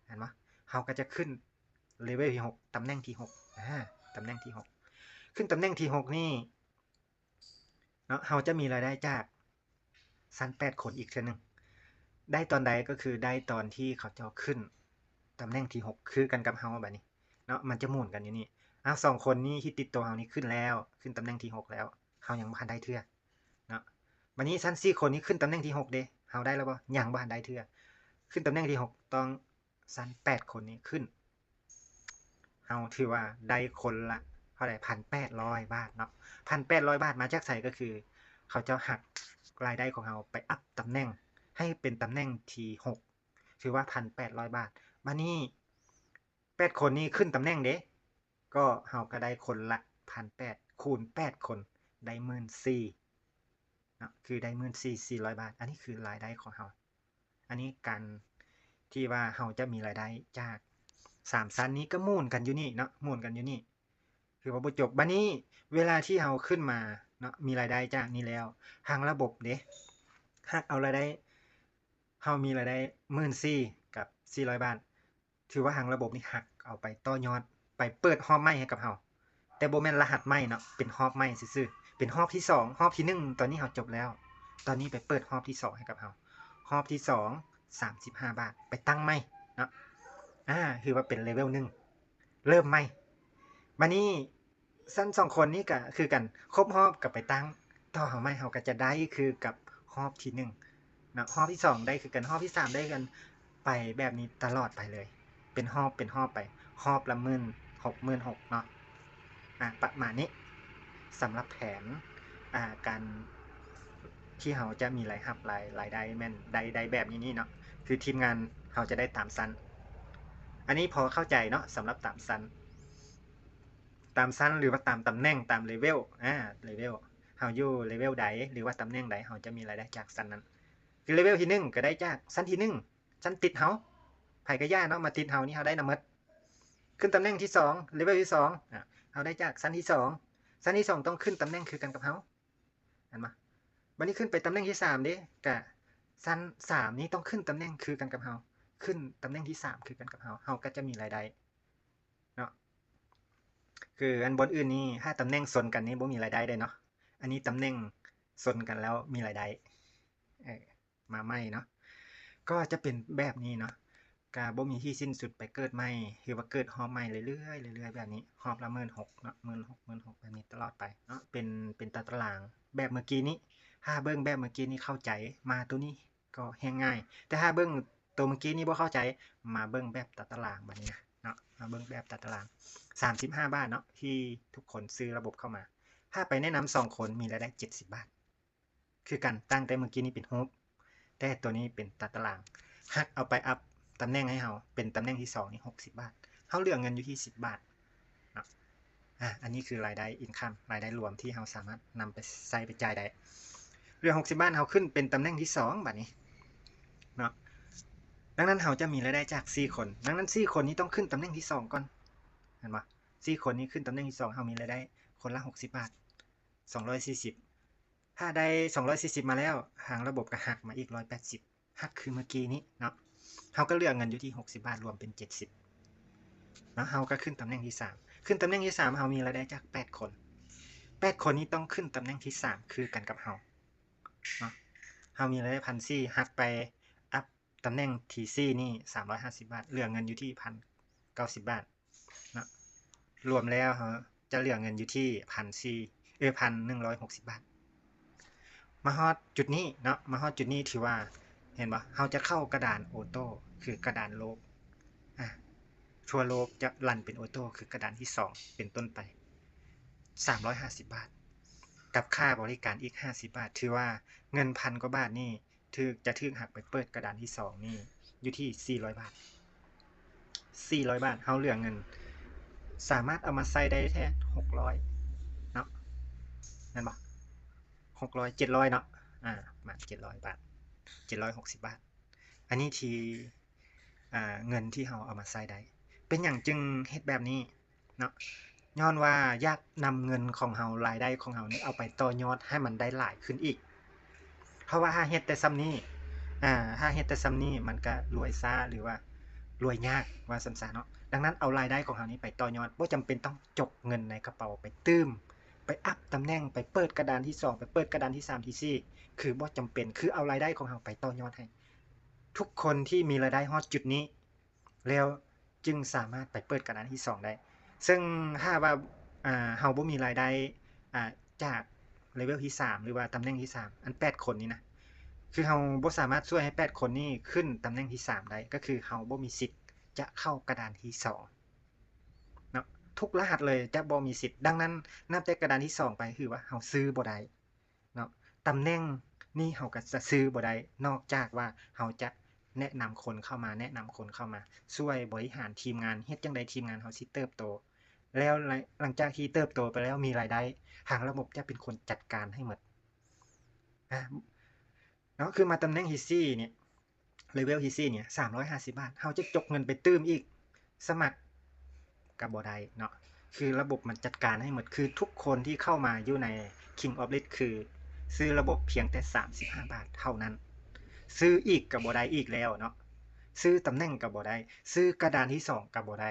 ເຫັນບໍ່? ເຮົາກໍຈະຂຶ້ນ ເລເວວທີຫົກ ຕຳແໜ່ງທີຫົກ ອາ ຕຳແໜ່ງທີຫົກ ຂຶ້ນຕຳແໜ່ງທີຫົກນີ້ເນາະ ເຮົາຈະມີລາຍໄດ້ຈາກຊັ້ນແປດຄົນອີກເທື່ອໜຶ່ງ. ໄດ້ຕອນໃດ? ກໍຄືໄດ້ຕອນທີ່ເຂົາເຈົ້າຂຶ້ນຕຳແໜ່ງທີຫົກຄືກັນກັບເຮົາບາດນີ້ເນາະ ມັນຈະໝູນກັນຢູ່ນີ້. ອາ ສອງຄົນນີ້ທີ່ຕິດໂຕເຮົານີ້ຂຶ້ນແລ້ວ ຂຶ້ນຕຳແໜ່ງທີຫົກແລ້ວ ເຮົາຍັງບໍ່ທັນໄດ້ເທື່ອເນາະ. ບາດນີ້ຊັ້ນສີ່ຄົນນີ້ຂຶ້ນຕຳແໜ່ງທີຫົກເດ້ ເຮົາໄດ້ແລ້ວບໍ່? ຍັງບໍ່ທັນໄດ້ເທື່ອ. ຂຶ້ນຕຳແໜ່ງທີຫົກ ຕ້ອງ ຊັ້ນແປດຄົນນີ້ຂຶ້ນ ເຮົາຖືວ່າໄດ້ຄົນລະເທົ່າໃດ? ພັນແປດຮ້ອຍບາດເນາະ ພັນແປດຮ້ອຍບາດມາຈາກໃສ? ກໍຄືເຂົາເຈົ້າຫັກລາຍໄດ້ຂອງເຮົາໄປອັບຕຳແໜ່ງໃຫ້ເປັນຕຳແໜ່ງທີຫົກ ຖືວ່າພັນແປດຮ້ອຍບາດ. ບາດນີ້ແປດຄົນນີ້ຂຶ້ນຕຳແໜ່ງເດ້ ກໍເຮົາກໍໄດ້ຄົນລະພັນແປດ ຄູນແປດຄົນ ໄດ້ໝື່ນສີ່ເນາະ ຄືໄດ້ໝື່ນສີ່ສີ່ຮ້ອຍບາດ. ອັນນີ້ຄືລາຍໄດ້ຂອງເຮົາ. ອັນນີ້ການທີ່ວ່າເຮົາຈະມີລາຍໄດ້ຈາກສາມຊັ້ນນີ້ ກໍໝູນກັນຢູ່ນີ້ເນາະ ໝູນກັນຢູ່ນີ້ ຄືວ່າບໍ່ຈົບ. ບາດນີ້ເວລາທີ່ເຮົາຂຶ້ນມາເນາະ ມີລາຍໄດ້ຈາກນີ້ແລ້ວ ທາງລະບົບເດ້ ຫັກເອົາລາຍໄດ້ ເຮົາມີລາຍໄດ້ໝື່ນສີ່ກັບສີ່ຮ້ອຍບາດ ຖືວ່າທາງລະບົບນີ້ຫັກເອົາໄປຕໍ່ຍອດ ໄປເປີດຮອບໃໝ່ໃຫ້ກັບເຮົາ ແຕ່ບໍ່ແມ່ນລະຫັດໃໝ່ເນາະ ເປັນຮອບໃໝ່ຊື່ໆ ເປັນຮອບທີສອງ ຮອບທີໜຶ່ງຕອນນີ້ເຮົາຈົບແລ້ວ ຕອນນີ້ໄປເປີດຮອບທີສອງໃຫ້ກັບເຮົາ ຮອບທີສອງ ສາມສິບຫ້າບາດ ໄປຕັ້ງໃໝ່ເນາະ ອາ ຖືວ່າເປັນເລເວວໜຶ່ງ ເລີ່ມໃໝ່. ບາດນີ້ຊັ້ນສອງຄົນນີ້ກະຄືກັນ ຄົບຮອບກະໄປຕັ້ງຕໍ່ເຮົາໃໝ່ ເຮົາກະຈະໄດ້ຄືກັບຮອບທີໜຶ່ງເນາະ ຮອບທີສອງໄດ້ຄືກັນ ຮອບທີສາມໄດ້ຄືກັນ ໄປແບບນີ້ຕະຫຼອດໄປເລີຍ ເປັນຮອບເປັນຮອບໄປ ຮອບລະໝື່ນ ຫົກໝື່ນຫົກເນາະ ອາ ປະມານນີ້. ສຳລັບແຜນ ອາ ການທີ່ເຮົາຈະມີລາຍຮັບ ລາຍ ລາຍໄດ້ແມ່ນໄດ້ ໄດ້ແບບນີ້ນີ້ເນາະ ຄືທີມງານເຮົາຈະໄດ້ຕາມຊັ້ນ. ອັນນີ້ພໍເຂົ້າໃຈເນາະ ສຳລັບຕາມຊັ້ນ ຕາມຊັ້ນ ຫຼືວ່າຕາມຕຳແໜ່ງ ຕາມເລເວວ ອາ ເລເວວ ເຮົາຢູ່ເລເວວໃດ ຫຼືວ່າຕຳແໜ່ງໃດ ເຮົາຈະມີລາຍໄດ້ຈາກຊັ້ນນັ້ນ. ຄືເລເວວທີໜຶ່ງ ກໍໄດ້ຈາກຊັ້ນທີໜຶ່ງ ຊັ້ນຕິດເຮົາ ໃຜກໍຢ່າເນາະ ມາຕິດເຮົານີ້ ເຮົາໄດ້ນຳໝົດ. ຂຶ້ນຕຳແໜ່ງທີສອງ ເລເວວທີສອງ ອາ ເຮົາໄດ້ຈາກຊັ້ນທີສອງ ຊັ້ນທີສອງຕ້ອງຂຶ້ນຕຳແໜ່ງຄືກັນກັບເຮົາ ເຫັນບໍ່? ບາດນີ້ຂຶ້ນໄປຕຳແໜ່ງທີສາມເດ້ ກະຊັ້ນສາມນີ້ຕ້ອງຂຶ້ນຕຳແໜ່ງຄືກັນກັບເຮົາ ຂຶ້ນຕຳແໜ່ງທີສາມຄືກັນກັບເຮົາ ເຮົາກໍຈະມີລາຍໄດ້ເນາະ. ຄືອັນບ່ອນອື່ນນີ້ ຖ້າຕຳແໜ່ງຊົນກັນນີ້ບໍ່ມີລາຍໄດ້ເດ້ເນາະ ອັນນີ້ຕຳແໜ່ງຊົນກັນແລ້ວມີລາຍໄດ້ ເອີ ມາໃໝ່ເນາະ ກໍຈະເປັນແບບນີ້ເນາະ ກະບໍ່ມີທີ່ສິ້ນສຸດ ໄປເກີດໃໝ່ ຄືວ່າເກີດຮອບໃໝ່ເລື້ອຍໆ ເລື້ອຍໆ ແບບນີ້ ຮອບລະໝື່ນຫົກເນາະ ໝື່ນຫົກ ໝື່ນຫົກ ແບບນີ້ຕະຫຼອດໄປເນາະ ເປັນ ເປັນຕາຕະລາງແບບເມື່ອກີ້ນີ້. ຖ້າເບິ່ງແບບເມື່ອກີ້ນີ້ເຂົ້າໃຈ ມາໂຕນີ້ກໍແຮ່ງງ່າຍ ແຕ່ຖ້າເບິ່ງ ໂຕເມື່ອກີ້ນີ້ບໍ່ເຂົ້າໃຈ ມາເບິ່ງແບບຕາຕະລາງບາດນີ້ນະເນາະ ມາເບິ່ງແບບຕາຕະລາງ ສາມສິບຫ້າບາດເນາະ ທີ່ທຸກຄົນຊື້ລະບົບເຂົ້າມາ ຖ້າໄປແນະນຳສອງຄົນ ມີລາຍໄດ້ເຈັດສິບບາດ ຄືກັນ ຕັ້ງແຕ່ເມື່ອກີ້ນີ້ເປັນຮູບ ແຕ່ໂຕນີ້ເປັນຕາຕະລາງ ຫາກເອົາໄປອັບຕຳແໜ່ງໃຫ້ເຮົາ ເປັນຕຳແໜ່ງທີສອງນີ້ຫົກສິບບາດ ເຮົາເຫຼືອເງິນຢູ່ທີ່ສິບບາດເນາະ. ອາ ອັນນີ້ຄືລາຍໄດ້ income ລາຍໄດ້ລວມທີ່ເຮົາສາມາດນຳໄປໃຊ້ໄປຈ່າຍໄດ້ ເຫຼືອຫົກສິບບາດ ເຮົາຂຶ້ນເປັນຕຳແໜ່ງທີສອງບາດນີ້ເນາະ. ດັ່ງນັ້ນເຮົາຈະມີລາຍໄດ້ຈາກສີ່ຄົນ ດັ່ງນັ້ນສີ່ຄົນນີ້ຕ້ອງຂຶ້ນຕຳແໜ່ງທີສອງກ່ອນ ແມ່ນບໍ່? ສີ່ຄົນນີ້ຂຶ້ນຕຳແໜ່ງທີສອງ ເຮົາມີລາຍໄດ້ຄົນລະຫົກສິບບາດ ສອງຮ້ອຍສີ່ສິບ ຖ້າໄດ້ສອງຮ້ອຍສີ່ສິບມາແລ້ວ ທາງລະບົບກໍຫັກມາອີກຮ້ອຍແປດສິບ ຫັກຄືເມື່ອກີ້ນີ້ເນາະ ເຮົາກໍເຫຼືອເງິນຢູ່ທີ່ຫົກສິບບາດ ລວມເປັນເຈັດສິບເນາະ ເຮົາກໍຂຶ້ນຕຳແໜ່ງທີສາມ ຂຶ້ນຕຳແໜ່ງທີສາມ ເຮົາມີລາຍໄດ້ຈາກແປດຄົນ ແປດຄົນນີ້ຕ້ອງຂຶ້ນຕຳແໜ່ງທີສາມຄືກັນກັບເຮົາເນາະ ເຮົາມີລາຍໄດ້ພັນສີ່ ຫັກໄປອັບ ຕຳແໜ່ງທີສີ່ນີ້ສາມຮ້ອຍຫ້າສິບບາດ ເຫຼືອເງິນຢູ່ທີ່ພັນເກົ້າສິບບາດເນາະ ລວມແລ້ວເຮົາຈະເຫຼືອເງິນຢູ່ທີ່ພັນສີ່ ເອີ ພັນໜຶ່ງຮ້ອຍຫົກສິບບາດ. ມາຮອດຈຸດນີ້ເນາະ ມາຮອດຈຸດນີ້ຖືວ່າ ເຫັນບໍ່ ເຮົາຈະເຂົ້າກະດານໂອໂຕ້ ຄືກະດານໂລກ ອາ ທົ່ວໂລກຈະຣັນເປັນໂອໂຕ້ ຄືກະດານທີສອງເປັນຕົ້ນໄປ ສາມຮ້ອຍຫ້າສິບບາດ ກັບຄ່າບໍລິການອີກຫ້າສິບບາດ ຖືວ່າເງິນພັນກວ່າບາດນີ້ ຖືກ ຈະຖືກຫັກໄປເປີດກະດານທີສອງນີ້ຢູ່ທີ່ສີ່ຮ້ອຍບາດ ສີ່ຮ້ອຍບາດ ເຮົາເຫຼືອເງິນ ສາມາດເອົາມາໃຊ້ໄດ້ແຄ່ຫົກຮ້ອຍເນາະ ແມ່ນບໍ່? ຫົກຮ້ອຍ ເຈັດຮ້ອຍເນາະ ອາ ປະມານເຈັດຮ້ອຍບາດ ເຈັດຮ້ອຍຫົກສິບບາດ ອັນນີ້ທີ່ ອາ ເງິນທີ່ເຮົາເອົາມາໃຊ້ໄດ້ ເປັນຫຍັງຈຶ່ງເຮັດແບບນີ້? ເນາະ ຍ້ອນວ່າຢາກນຳເງິນຂອງເຮົາ ລາຍໄດ້ຂອງເຮົານີ້ ເອົາໄປຕໍ່ຍອດໃຫ້ມັນໄດ້ຫຼາຍຂຶ້ນອີກ ເພາະວ່າຖ້າເຮັດແຕ່ສ່ຳນີ້ ອາ ຖ້າເຮັດແຕ່ສ່ຳນີ້ ມັນກະລວຍຊ້າ ຫຼືວ່າລວຍຍາກ ວ່າຊັ້ນຊະເນາະ. ດັ່ງນັ້ນ ເອົາລາຍໄດ້ຂອງເຮົານີ້ໄປຕໍ່ຍອດ ບໍ່ຈຳເປັນຕ້ອງຈົກເງິນໃນກະເປົາໄປຕື່ມ ໄປອັບຕຳແໜ່ງ ໄປເປີດກະດານທີສອງ ໄປເປີດກະດານທີສາມ ທີສີ່ ຄືບໍ່ຈຳເປັນ ຄືເອົາລາຍໄດ້ຂອງເຮົາໄປຕໍ່ຍອດໃຫ້ ທຸກຄົນທີ່ມີລາຍໄດ້ຮອດຈຸດນີ້ແລ້ວ ຈຶ່ງສາມາດໄປເປີດກະດານທີສອງໄດ້ ເຊິ່ງຖ້າວ່າ ອາ ເຮົາບໍ່ມີລາຍໄດ້ ອາ ຈາກເລເວວທີສາມ ຫຼືວ່າຕຳແໜ່ງທີສາມ ອັນແປດຄົນນີ້ນະ ຄືເຮົາບໍ່ສາມາດຊ່ວຍໃຫ້ແປດຄົນນີ້ຂຶ້ນຕຳແໜ່ງທີສາມໄດ້ ກໍຄືເຮົາບໍ່ມີສິດຈະເຂົ້າກະດານທີສອງເນາະ ທຸກລະຫັດເລີຍຈະບໍ່ມີສິດ. ດັ່ງນັ້ນ ນັບແຕ່ກະດານທີສອງໄປ ຖືວ່າເຮົາຊື້ບໍ່ໄດ້ ເນາະ ຕຳແໜ່ງນີ້ເຮົາກໍຈະຊື້ບໍ່ໄດ້ ນອກຈາກວ່າເຮົາຈະແນະນຳຄົນເຂົ້າມາ ແນະນຳຄົນເຂົ້າມາ ຊ່ວຍບໍລິຫານທີມງານ ເຮັດຈັ່ງໃດທີມງານເຮົາຊິເຕີບໂຕ ແລ້ວ ຫຼັງຈາກທີ່ເຕີບໂຕໄປແລ້ວມີລາຍໄດ້ ທາງລະບົບຈະເປັນຄົນຈັດການໃຫ້ໝົດ ອາ ເນາະ ຄືມາຕຳແໜ່ງທີສີ່ນີ້ ເລເວວທີສີ່ນີ້ ສາມຮ້ອຍຫ້າສິບບາດ ເຮົາຈະຈົກເງິນໄປຕື່ມອີກ ສະໝັກກະບໍ່ໄດ້ເນາະ ຄືລະບົບມັນຈັດການໃຫ້ໝົດ ຄືທຸກຄົນທີ່ເຂົ້າມາຢູ່ໃນ King of Lead ຄືຊື້ລະບົບພຽງແຕ່ສາມສິບຫ້າບາດເທົ່ານັ້ນ ຊື້ອີກກະບໍ່ໄດ້ອີກແລ້ວເນາະ ຊື້ຕຳແໜ່ງກະບໍ່ໄດ້ ຊື້ກະດານທີສອງກະບໍ່ໄດ້.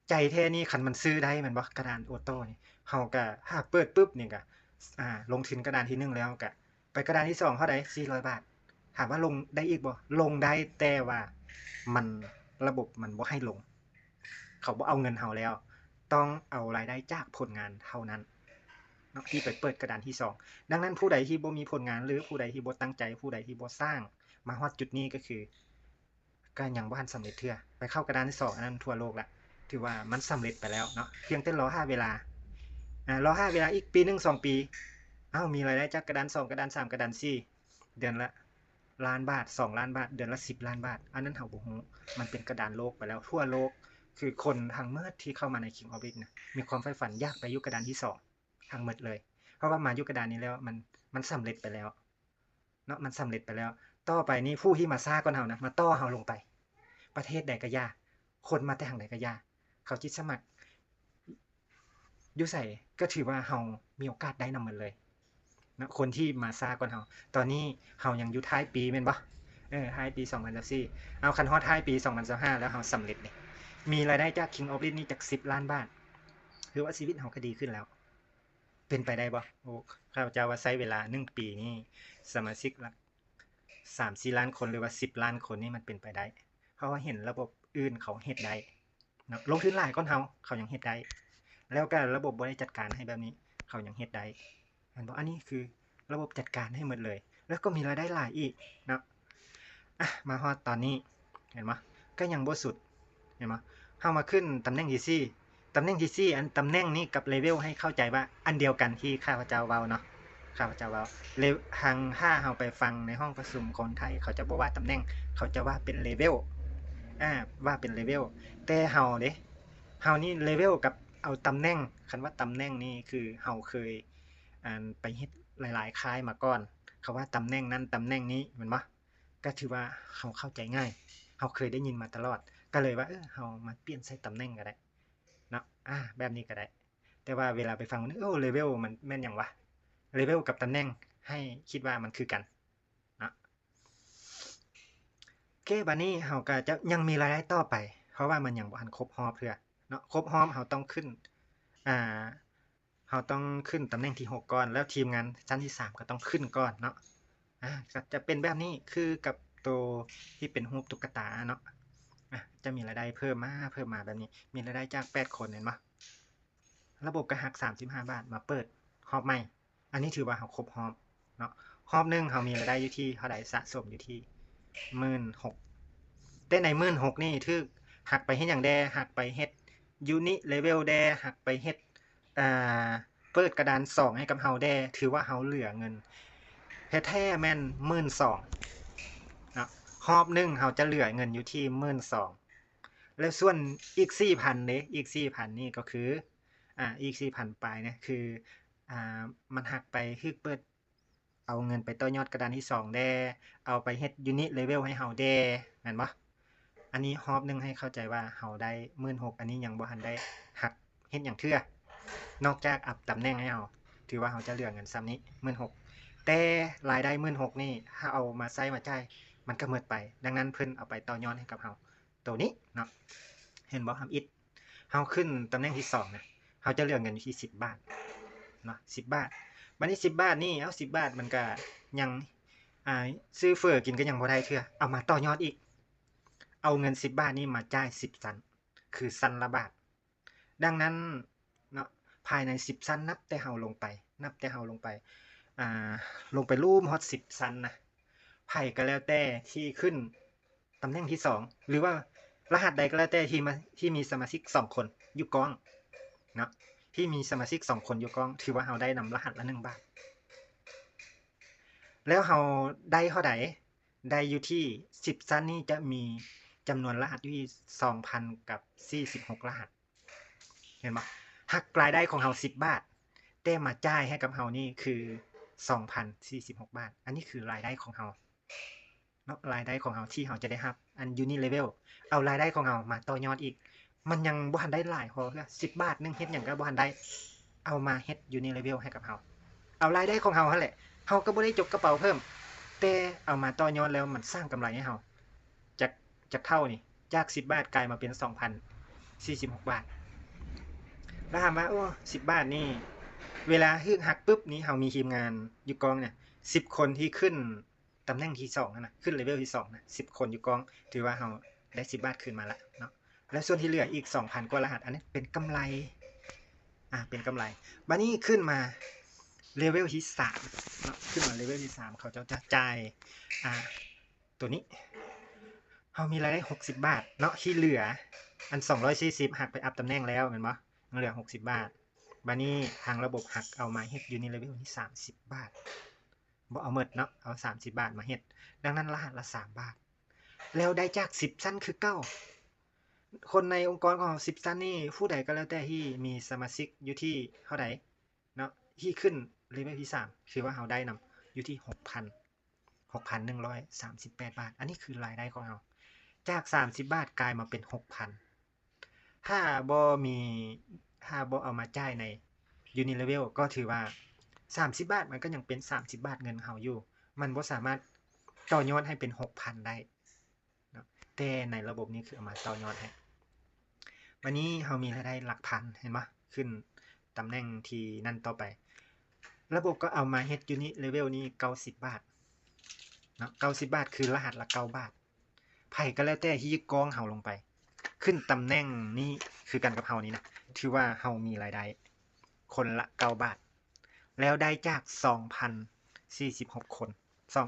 ໃຈແທ້ນີ້ ຄັນມັນຊື້ໄດ້ແມ່ນບໍ່ ກະດານໂອໂຕ້ນີ້ ເຮົາກະຫາເປີດປຶບນີ້ກະ ອາ ລົງທຶນກະດານທີໜຶ່ງແລ້ວກະ ໄປກະດານທີສອງເທົ່າໃດ? ສີ່ຮ້ອຍບາດ. ຖາມວ່າລົງໄດ້ອີກບໍ່? ລົງໄດ້ ແຕ່ວ່າມັນ ລະບົບມັນບໍ່ໃຫ້ລົງ ເຂົາບໍ່ເອົາເງິນເຮົາແລ້ວ ຕ້ອງເອົາລາຍໄດ້ຈາກຜົນງານເທົ່ານັ້ນເນາະ ທີ່ໄປເປີດກະດານທີສອງ. ດັ່ງນັ້ນ ຜູ້ໃດທີ່ບໍ່ມີຜົນງານ ຫຼື ຜູ້ໃດທີ່ບໍ່ຕັ້ງໃຈ ຜູ້ໃດທີ່ບໍ່ສ້າງ ມາຮອດຈຸດນີ້ກໍຄື ກໍຍັງບໍ່ທັນສຳເລັດເທື່ອ ໄປເຂົ້າກະດານທີສອງ ອັນນັ້ນທົ່ວໂລກລະ ຖືວ່າມັນສຳເລັດໄປແລ້ວເນາະ ພຽງແຕ່ລໍຖ້າເວລາ ອາ ລໍຖ້າເວລາອີກປີໜຶ່ງສອງປີ ເອົ້າ ມີລາຍໄດ້ຈາກກະດານສອງ ກະດານສາມ ກະດານສີ່ ເດືອນລະລ້ານບາດ ສອງລ້ານບາດ ເດືອນລະສິບລ້ານບາດ ອັນນັ້ນເຮົາບໍ່ຮູ້ ມັນເປັນກະດານໂລກໄປແລ້ວ ທົ່ວໂລກ ຄືຄົນທັງໝົດທີ່ເຂົ້າມາໃນ King of Lead ນະ ມີຄວາມໃຝ່ຝັນຢາກໄປຢູ່ກະດານທີສອງທັງໝົດເລີຍ ເພາະວ່າມາຢູ່ກະດານນີ້ແລ້ວ ມັນ ມັນສຳເລັດໄປແລ້ວ ເນາະ ມັນສຳເລັດໄປແລ້ວ ຕໍ່ໄປນີ້ຜູ້ທີ່ມາຊ້າກ່ອນເຮົານະ ມາຕໍ່ເຮົາລົງໄປ ປະເທດໃດກໍຢ່າ ຄົນມາແຕ່ທາງໃດກໍຢ່າ ເຂົາຈິດສະໝັກຢູ່ໃສ ກໍຖືວ່າເຮົາມີໂອກາດໄດ້ນຳໝົດເລີຍເນາະ ຄົນທີ່ມາຊ້າກ່ອນເຮົາ. ຕອນນີ້ເຮົາຍັງຢູ່ທ້າຍປີແມ່ນບໍ່? ເອີ ທ້າຍປີສອງພັນຊາວສີ່ ເອົາ ຄັນຮອດທ້າຍປີສອງພັນຊາວຫ້າແລ້ວ ເຮົາສຳເລັດເດ້ ມີລາຍໄດ້ຈາກ King of Lead ນີ້ຈັກສິບລ້ານບາດ ຖືວ່າຊີວິດເຮົາກໍດີຂຶ້ນແລ້ວ. ເປັນໄປໄດ້ບໍ່? ໂອ້ ຂ້າພະເຈົ້າວ່າໃຊ້ເວລາໜຶ່ງປີນີ້ ສະມາຊິກຫຼັກສາມສີ່ລ້ານຄົນ ຫຼືວ່າສິບລ້ານຄົນນີ້ ມັນເປັນໄປໄດ້ ເພາະວ່າເຫັນລະບົບອື່ນເຂົາເຮັດໄດ້ເນາະ ລົງທຶນຫຼາຍກ່ອນເຮົາ ເຂົາຍັງເຮັດໄດ້ ແລ້ວກໍລະບົບບໍລິຫານຈັດການໃຫ້ແບບນີ້ ເຂົາຍັງເຮັດໄດ້ ແມ່ນບໍ່? ອັນນີ້ຄືລະບົບຈັດການໃຫ້ໝົດເລີຍ ແລ້ວກໍມີລາຍໄດ້ຫຼາຍອີກເນາະ. ອະ ມາຮອດຕອນນີ້ ເຫັນບໍ່? ກໍຍັງບໍ່ສຸດ ເຫັນບໍ່? ເຮົາມາຂຶ້ນຕຳແໜ່ງທີສີ່ ຕຳແໜ່ງທີສີ່ ອັນຕຳແໜ່ງນີ້ກັບເລເວວ ໃຫ້ເຂົ້າໃຈວ່າອັນດຽວກັນທີ່ຂ້າພະເຈົ້າເວົ້າເນາະ ຂ້າພະເຈົ້າເວົ້າ ເລ- ທາງ ຖ້າເຮົາໄປຟັງໃນຫ້ອງປະຊຸມຄົນໄທ ເຂົາຈະບໍ່ວ່າຕຳແໜ່ງ ເຂົາຈະວ່າເປັນເລເວວ ອາ ວ່າເປັນເລເວວ ແຕ່ເຮົາເດ້ ເຮົານີ້ເລເວວກັບເອົາຕຳແໜ່ງ ຄັນວ່າຕຳແໜ່ງນີ້ຄືເຮົາເຄີຍ ອັນ ໄປເຮັດຫຼາຍໆຄ້າຍມາກ່ອນ ເຂົາວ່າຕຳແໜ່ງນັ້ນຕຳແໜ່ງນີ້ ແມ່ນບໍ່? ກໍຖືວ່າເຮົາເຂົ້າໃຈງ່າຍ ເຮົາເຄີຍໄດ້ຍິນມາຕະຫຼອດ ກໍເລີຍວ່າ ເອີ ເຮົາມາປ່ຽນໃສ່ຕຳແໜ່ງກໍໄດ້ເນາະ ອາ ແບບນີ້ກໍໄດ້ ແຕ່ວ່າເວລາໄປຟັງ ໂອ້ ເລເວວມັນແມ່ນຫຍັງວະ? ເລເວວກັບຕຳແໜ່ງ ໃຫ້ຄິດວ່າມັນຄືກັນເນາະ. ໂອເຄ ບາດນີ້ເຮົາກໍຈະຍັງມີລາຍໄດ້ຕໍ່ໄປ ເພາະວ່າມັນຍັງບໍ່ທັນຄົບຮອບເທື່ອເນາະ ຄົບຮອບເຮົາຕ້ອງຂຶ້ນ ອາ ເຮົາຕ້ອງຂຶ້ນຕຳແໜ່ງທີຫົກກ່ອນ ແລ້ວທີມງານຊັ້ນທີສາມກໍຕ້ອງຂຶ້ນກ່ອນເນາະ ອາ ກໍຈະເປັນແບບນີ້ ຄືກັບໂຕທີ່ເປັນຮູບຕຸກກະຕາເນາະ ອາ ຈະມີລາຍໄດ້ເພີ່ມມາ ເພີ່ມມາແບບນີ້ ມີລາຍໄດ້ຈາກແປດຄົນ ເຫັນບໍ່? ລະບົບກໍຫັກສາມສິບຫ້າບາດ ມາເປີດຮອບໃໝ່ ອັນນີ້ຖືວ່າເຮົາຄົບຮອບເນາະ ຮອບໜຶ່ງເຮົາມີລາຍໄດ້ຢູ່ທີ່ເທົ່າໃດ? ສະສົມຢູ່ທີ່ໝື່ນຫົກ ແຕ່ໃນໝື່ນຫົກນີ້ຖືກຫັກໄປເຮັດຫຍັງແດ່? ຫັກໄປເຮັດຢູນິດເລເວວແດ່ ຫັກໄປເຮັດ ອ່າ ເປີດກະດານສອງໃຫ້ກັບເຮົາແດ່ ຖືວ່າເຮົາເຫຼືອເງິນແທ້ໆແມ່ນໝື່ນສອງເນາະ ຮອບໜຶ່ງເຮົາຈະເຫຼືອເງິນຢູ່ທີ່ໝື່ນສອງ ແລ້ວສ່ວນອີກສີ່ພັນເດ້ ອີກສີ່ພັນນີ້ກໍຄື ອາ ອີກສີ່ພັນປາຍນີ້ຄື ອາ ມັນຫັກໄປ ຖືກເປີດ ເອົາເງິນໄປຕໍ່ຍອດກະດານທີສອງແດ່ ເອົາໄປເຮັດຢູນິດເລເວວໃຫ້ເຮົາແດ່ ແມ່ນບໍ່? ອັນນີ້ຮອບໜຶ່ງໃຫ້ເຂົ້າໃຈວ່າເຮົາໄດ້ໝື່ນຫົກ ອັນນີ້ຍັງບໍ່ທັນໄດ້ຫັກເຮັດຫຍັງເທື່ອ ນອກຈາກອັບຕຳແໜ່ງໃຫ້ເຮົາ ຖືວ່າເຮົາຈະເຫຼືອເງິນສ່ຳນີ້ໝື່ນຫົກ ແຕ່ລາຍໄດ້ໝື່ນຫົກນີ້ ຖ້າເອົາມາໃຊ້ມາຈ່າຍ ມັນກໍໝົດໄປ ດັ່ງນັ້ນເພິ່ນເອົາໄປຕໍ່ຍອດໃຫ້ກັບເຮົາ ໂຕນີ້ເນາະ ເຫັນບໍ່? ທຳອິດ ເຮົາຂຶ້ນຕຳແໜ່ງທີສອງນະ ເຮົາຈະເຫຼືອເງິນຢູ່ທີ່ສິບບາດເນາະ ສິບບາດ ບາດນີ້ສິບບາດນີ້ ເອົາ ສິບບາດມັນກະຍັງ ອາ ຊື້ເຝີກິນກໍຍັງບໍ່ໄດ້ເທື່ອ ເອົາມາຕໍ່ຍອດອີກ ເອົາເງິນສິບບາດນີ້ມາຈ່າຍສິບຊັ້ນ ຄືຊັ້ນລະບາດ ດັ່ງນັ້ນເນາະ ພາຍໃນສິບຊັ້ນ ນັບແຕ່ເຮົາລົງໄປ ນັບແຕ່ເຮົາລົງໄປ ອາ ລົງໄປລຸ່ມຮອດສິບຊັ້ນນະ ໃຜກໍແລ້ວແຕ່ທີ່ຂຶ້ນ ຕຳແໜ່ງທີສອງ ຫຼືວ່າລະຫັດໃດກໍແລ້ວແຕ່ທີ່ມາ ທີ່ມີສະມາຊິກສອງຄົນຢູ່ກ້ອງເນາະ ທີ່ມີສະມາຊິກສອງຄົນຢູ່ກ້ອງ ຖືວ່າເຮົາໄດ້ນຳລະຫັດລະໜຶ່ງບາດ ແລ້ວເຮົາໄດ້ເທົ່າໃດ? ໄດ້ຢູ່ທີ່ສິບຊັ້ນນີ້ຈະມີຈຳນວນລະຫັດຢູ່ທີ່ສອງພັນກັບສີ່ສິບຫົກລະຫັດ ເຫັນບໍ່? ຫັກລາຍໄດ້ຂອງເຮົາສິບບາດ ແຕ່ມາຈ່າຍໃຫ້ກັບເຮົານີ້ຄືສອງພັນສີ່ສິບຫົກບາດ ອັນນີ້ຄືລາຍໄດ້ຂອງເຮົາ ເນາະ ລາຍໄດ້ຂອງເຮົາທີ່ເຮົາຈະໄດ້ຮັບ ອັນຢູນິດເລເວວ ເອົາລາຍໄດ້ຂອງເຮົາມາຕໍ່ຍອດອີກ ມັນຍັງບໍ່ທັນໄດ້ຫຼາຍພໍເທື່ອ ສິບບາດໜຶ່ງເຮັດຫຍັງກໍບໍ່ທັນໄດ້ ເອົາມາເຮັດຢູນິດເລເວວໃຫ້ກັບເຮົາ ເອົາລາຍໄດ້ຂອງເຮົາຫັ້ນແຫຼະ ເຮົາກໍບໍ່ໄດ້ຈົກກະເປົາເພີ່ມ ແຕ່ເອົາມາຕໍ່ຍອດແລ້ວມັນສ້າງກຳໄລໃຫ້ເຮົາ ຈັກ ຈັກເທົ່ານີ້ ຈາກສິບບາດກາຍມາເປັນສອງພັນສີ່ສິບຫົກບາດ ແລ້ວຖາມວ່າ ໂອ້ ສິບບາດນີ້ ເວລາຖືກຫັກປຶບນີ້ ເຮົາມີທີມງານຢູ່ກ້ອງນະ ສິບຄົນທີ່ຂຶ້ນ ຕຳແໜ່ງທີສອງຫັ້ນນະ ຂຶ້ນເລເວວທີສອງນະ ສິບຄົນຢູ່ກ້ອງ ຖືວ່າເຮົາໄດ້ສິບບາດຄືນມາລະເນາະ ແລ້ວສ່ວນທີ່ເຫຼືອອີກສອງພັນກວ່າລະຫັດ ອັນນີ້ເປັນກຳໄລ ອາ ເປັນກຳໄລ ບາດນີ້ຂຶ້ນມາເລເວວທີສາມເນາະ ຂຶ້ນມາເລເວວທີສາມ ເຂົາເຈົ້າຈະຈ່າຍ ອາ ໂຕນີ້ ເຮົາມີລາຍໄດ້ຫົກສິບບາດເນາະ ທີ່ເຫຼືອ ອັນສອງຮ້ອຍສີ່ສິບຫັກໄປອັບຕຳແໜ່ງແລ້ວແມ່ນບໍ່? ຍັງເຫຼືອຫົກສິບບາດ ບາດນີ້ທາງລະບົບຫັກເອົາມາເຮັດຢູ່ໃນເລເວວທີ່ສາມສິບບາດ ບໍ່ເອົາໝົດເນາະ ເອົາສາມສິບບາດມາເຮັດ ດັ່ງນັ້ນລະຫັດລະສາມບາດ ແລ້ວໄດ້ຈາກສິບຊັ້ນຄືເກົ່າ ຄົນໃນອົງກອນຂອງເຮົາສິບຊັ້ນນີ້ ຜູ້ໃດກໍແລ້ວແຕ່ທີ່ມີສະມາຊິກຢູ່ທີ່ເທົ່າໃດເນາະ ທີ່ຂຶ້ນເລເວວທີສາມ ຖືວ່າເຮົາໄດ້ນຳຢູ່ທີ່ຫົກພັນ ຫົກພັນໜຶ່ງຮ້ອຍສາມສິບແປດບາດ ອັນນີ້ຄືລາຍໄດ້ຂອງເຮົາ ຈາກສາມສິບບາດກາຍມາເປັນຫົກພັນ ຖ້າບໍ່ມີ ຖ້າບໍ່ເອົາມາຈ່າຍໃນຢູນິດເລເວວ ກໍຖືວ່າສາມສິບບາດ ມັນກໍຍັງເປັນສາມສິບບາດເງິນເຮົາຢູ່ ມັນບໍ່ສາມາດຕໍ່ຍອດໃຫ້ເປັນຫົກພັນໄດ້ເນາະ ແຕ່ໃນລະບົບນີ້ຄືເອົາມາຕໍ່ຍອດໃຫ້ ບາດນີ້ເຮົາມີລາຍໄດ້ຫຼັກພັນ ເຫັນບໍ່? ຂຶ້ນຕຳແໜ່ງທີ່ນັ້ນຕໍ່ໄປ ລະບົບກໍເອົາມາເຮັດຢູນິດເລເວວນີ້ເກົ້າສິບບາດເນາະ ເກົ້າສິບບາດ ຄືລະຫັດລະເກົ້າບາດ ໃຜກໍແລ້ວແຕ່ທີ່ຢູ່ກ້ອງເຮົາລົງໄປ ຂຶ້ນຕຳແໜ່ງນີ້ຄືກັນກັບເຮົານີ້ນະ ຖືວ່າເຮົາມີລາຍໄດ້ຄົນລະເກົ້າບາດ ແລ້ວໄດ້ຈາກສອງພັນສີ່ສິບຫົກຄົນ ສອງ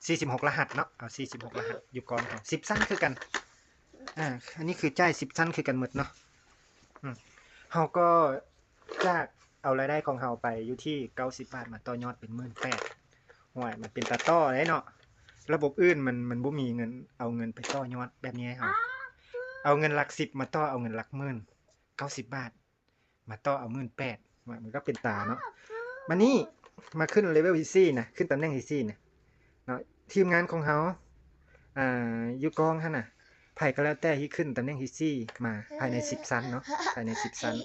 ສີ່ສິບຫົກລະຫັດເນາະ ເອົາສີ່ສິບຫົກລະຫັດຢູ່ກອງເຮົາ ສິບຊັ້ນຄືກັນ. ອາ ອັນນີ້ຄືຈ່າຍສິບຊັ້ນຄືກັນໝົດເນາະ. ອືມ ເຮົາກໍຈາກເອົາລາຍໄດ້ຂອງເຮົາໄປຢູ່ທີ່ເກົ້າສິບບາດ ມາຕໍ່ຍອດເປັນໝື່ນແປດ. ໂອ້ຍ ມັນເປັນຕາຕໍ່ເດ້ເນາະ. ລະບົບອື່ນມັນ ມັນບໍ່ມີເງິນ ເອົາເງິນໄປຕໍ່ຍອດແບບນີ້ໃຫ້ເຮົາ. ເອົາເງິນຫຼັກສິບມາຕໍ່ເອົາເງິນຫຼັກໝື່ນ ເກົ້າສິບບາດ ມາຕໍ່ເອົາໝື່ນແປດ ມັນກໍເປັນຕາເນາະ. ບາດນີ້ມາຂຶ້ນເລເວວທີສີ່ນະ ຂຶ້ນຕຳແໜ່ງທີສີ່ນະເນາະ. ທີມງານຂອງເຮົາ ອ່າ ຢູ່ກອງຫັ້ນນະ ໃຜກໍແລ້ວແຕ່ທີ່ຂຶ້ນຕຳແໜ່ງທີສີ່ມາພາຍໃນສິບຊັ້ນເນາະ ພາຍໃນສິບຊັ້ນ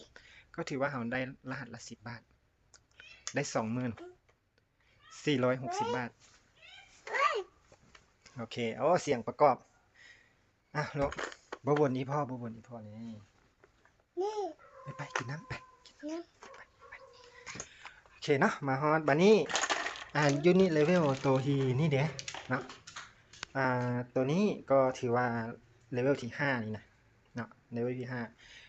ກໍຖືວ່າເຮົາໄດ້ລະຫັດລະສິບບາດ ໄດ້ສອງໝື່ນສີ່ຮ້ອຍຫົກສິບບາດ. ໂອເຄ ໂອ້ ສຽງປະກອບ. ອ່ະ ລູກ ບໍ່ວົນອີ່ພໍ່ ບໍ່ວົນອີ່ພໍ່ນີ້ ນີ້ ໄປ ໄປກິນນ້ຳ ໄປ ກິນນ້ຳ ໄປ ໄປ. ໂອເຄເນາະ ມາຮອດບາດນີ້ ອ່າ ຢູນິດເລເວວໂຕທີ່ນີ້ເດ້ເນາະ. ອ່າ ໂຕນີ້ກໍຖືວ່າເລເວວທີຫ້ານີ້ນະ ເນາະ ເລເວວທີຫ້າ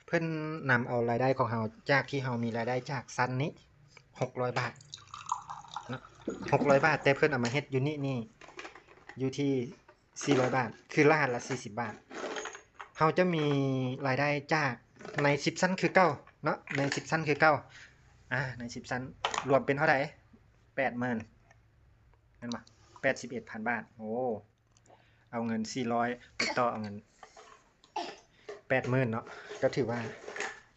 ເພິ່ນນຳເອົາລາຍໄດ້ຂອງເຮົາ ຈາກທີ່ເຮົາມີລາຍໄດ້ຈາກຊັ້ນນີ້ຫົກຮ້ອຍບາດເນາະ ຫົກຮ້ອຍບາດ ແຕ່ເພິ່ນເອົາມາເຮັດຢູ່ນີ້ ນີ້ຢູ່ທີ່ສີ່ຮ້ອຍບາດ ຄືລະຫັດລະສີ່ສິບບາດ. ເຮົາຈະມີລາຍໄດ້ຈາກໃນສິບຊັ້ນຄືເກົ່າເນາະ ໃນສິບຊັ້ນຄືເກົ່າ. ອາ ໃນສິບຊັ້ນລວມເປັນເທົ່າໃດ? ແປດໝື່ນ ແມ່ນບໍ່? ແປດສິບເອັດພັນບາດ. ໂອ້ ເອົາເງິນສີ່ຮ້ອຍໄປຕໍ່ເອົາເງິນແປດໝື່ນເນາະ ກໍຖືວ່າ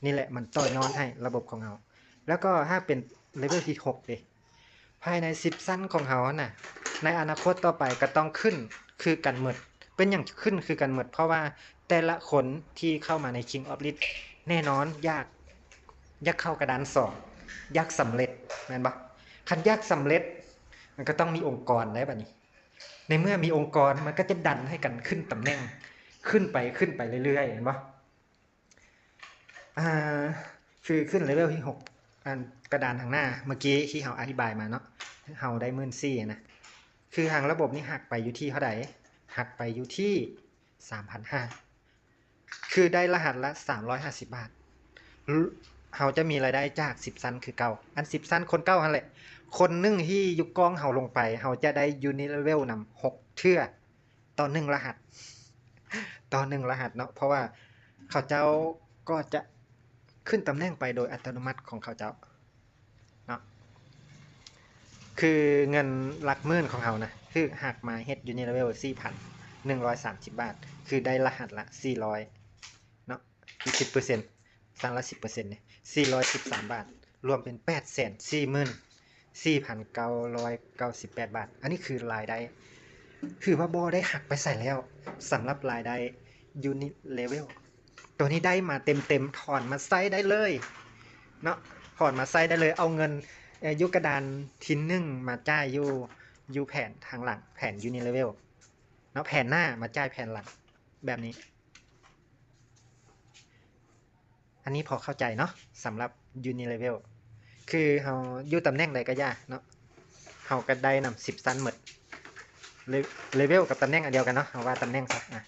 ນີ້ແຫຼະ ມັນຕໍ່ຍອດໃຫ້ລະບົບຂອງເຮົາ. ແລ້ວກໍຫາກເປັນເລເວວທີຫົກເດ ພາຍໃນສິບຊັ້ນຂອງເຮົາຫັ້ນນະ ໃນອະນາຄົດຕໍ່ໄປກໍຕ້ອງຂຶ້ນຄືກັນໝົດ. ເປັນຫຍັງຂຶ້ນຄືກັນໝົດ? ເພາະວ່າແຕ່ລະຄົນທີ່ເຂົ້າມາໃນ King of League ແນ່ນອນຢາກ ຢາກເຂົ້າກະດານສອງ ຢາກສຳເລັດ ແມ່ນບໍ່? ຄັນຢາກສຳເລັດ ມັນກໍຕ້ອງມີອົງກອນໄດ໋ບາດນີ້. ໃນເມື່ອມີອົງກອນ ມັນກໍຈະດັນໃຫ້ກັນຂຶ້ນຕຳແໜ່ງ ຂຶ້ນໄປ ຂຶ້ນໄປເລື້ອຍໆ ແມ່ນບໍ່? ອ່າ ຄືຂຶ້ນເລເວວທີຫົກ ອັນກະດານທາງໜ້າເມື່ອກີ້ທີ່ເຮົາອະທິບາຍມາເນາະ ເຮົາໄດ້ໝື່ນສີ່ຫັ້ນນະ ຄືທາງລະບົບນີ້ຫັກໄປຢູ່ທີ່ເທົ່າໃດ? ຫັກໄປຢູ່ທີ່ສາມພັນຫ້າ ຄືໄດ້ລະຫັດລະສາມຮ້ອຍຫ້າສິບບາດ. ເຮົາຈະມີລາຍໄດ້ຈາກສິບຊັ້ນຄືເກົ່າ ອັນສິບຊັ້ນຄົນເກົ່າຫັ້ນແຫຼະ. ຄົນໜຶ່ງທີ່ຢູ່ກ້ອງເຮົາລົງໄປ ເຮົາຈະໄດ້ຢູນິດເລເວວນຳຫົກເທື່ອຕໍ່ໜຶ່ງລະຫັດ ຕໍ່ໜຶ່ງລະຫັດເນາະ ເພາະວ່າເຂົາເຈົ້າກໍຈະຂຶ້ນຕຳແໜ່ງໄປໂດຍອັດຕະໂນມັດຂອງເຂົາເຈົ້າ. ເນາະ ຄືເງິນຫຼັກໝື່ນຂອງເຮົານະ ຖືກຫັກມາເຮັດຢູນິດເລເວວສີ່ພັນໜຶ່ງຮ້ອຍສາມສິບບາດ ຄືໄດ້ລະຫັດລະສີ່ຮ້ອຍເນາະ ອີກສິບເປີເຊັນ ຊັ້ນລະສິບເປີເຊັນເດ ສີ່ຮ້ອຍສິບສາມບາດ ລວມເປັນແປດແສນສີ່ໝື່ນສີ່ພັນເກົ້າຮ້ອຍເກົ້າສິບແປດບາດ. ອັນນີ້ຄືລາຍໄດ້ ຖືວ່າບໍ່ໄດ້ຫັກໄປໃສແລ້ວ ສຳລັບລາຍໄດ້ຢູນິດເລເວວ. ໂຕນີ້ໄດ້ມາເຕັມໆ ຖອນມາໃຊ້ໄດ້ເລີຍເນາະ ຖອນມາໃຊ້ໄດ້ເລີຍ. ເອົາເງິນ ເອີ ຢູ່ກະດານທີໜຶ່ງມາຈ່າຍຢູ່ ຢູ່ແຜນທາງຫຼັງ ແຜນຢູນິດເລເວວເນາະ ແຜນໜ້າມາຈ່າຍແຜນຫຼັງ ແບບນີ້. ອັນນີ້ພໍເຂົ້າໃຈເນາະ ສຳລັບຢູນິດເລເວວ ຄືເຮົາຢູ່ຕຳແໜ່ງໃດກໍຢ່າເນາະ ເຮົາກໍໄດ້ນຳສິບຊັ້ນໝົດ ເລ ເລເວວກັບຕຳແໜ່ງອັນດຽວກັນເນາະ ເຮົາວ່າຕຳແໜ່ງຊະ ອາ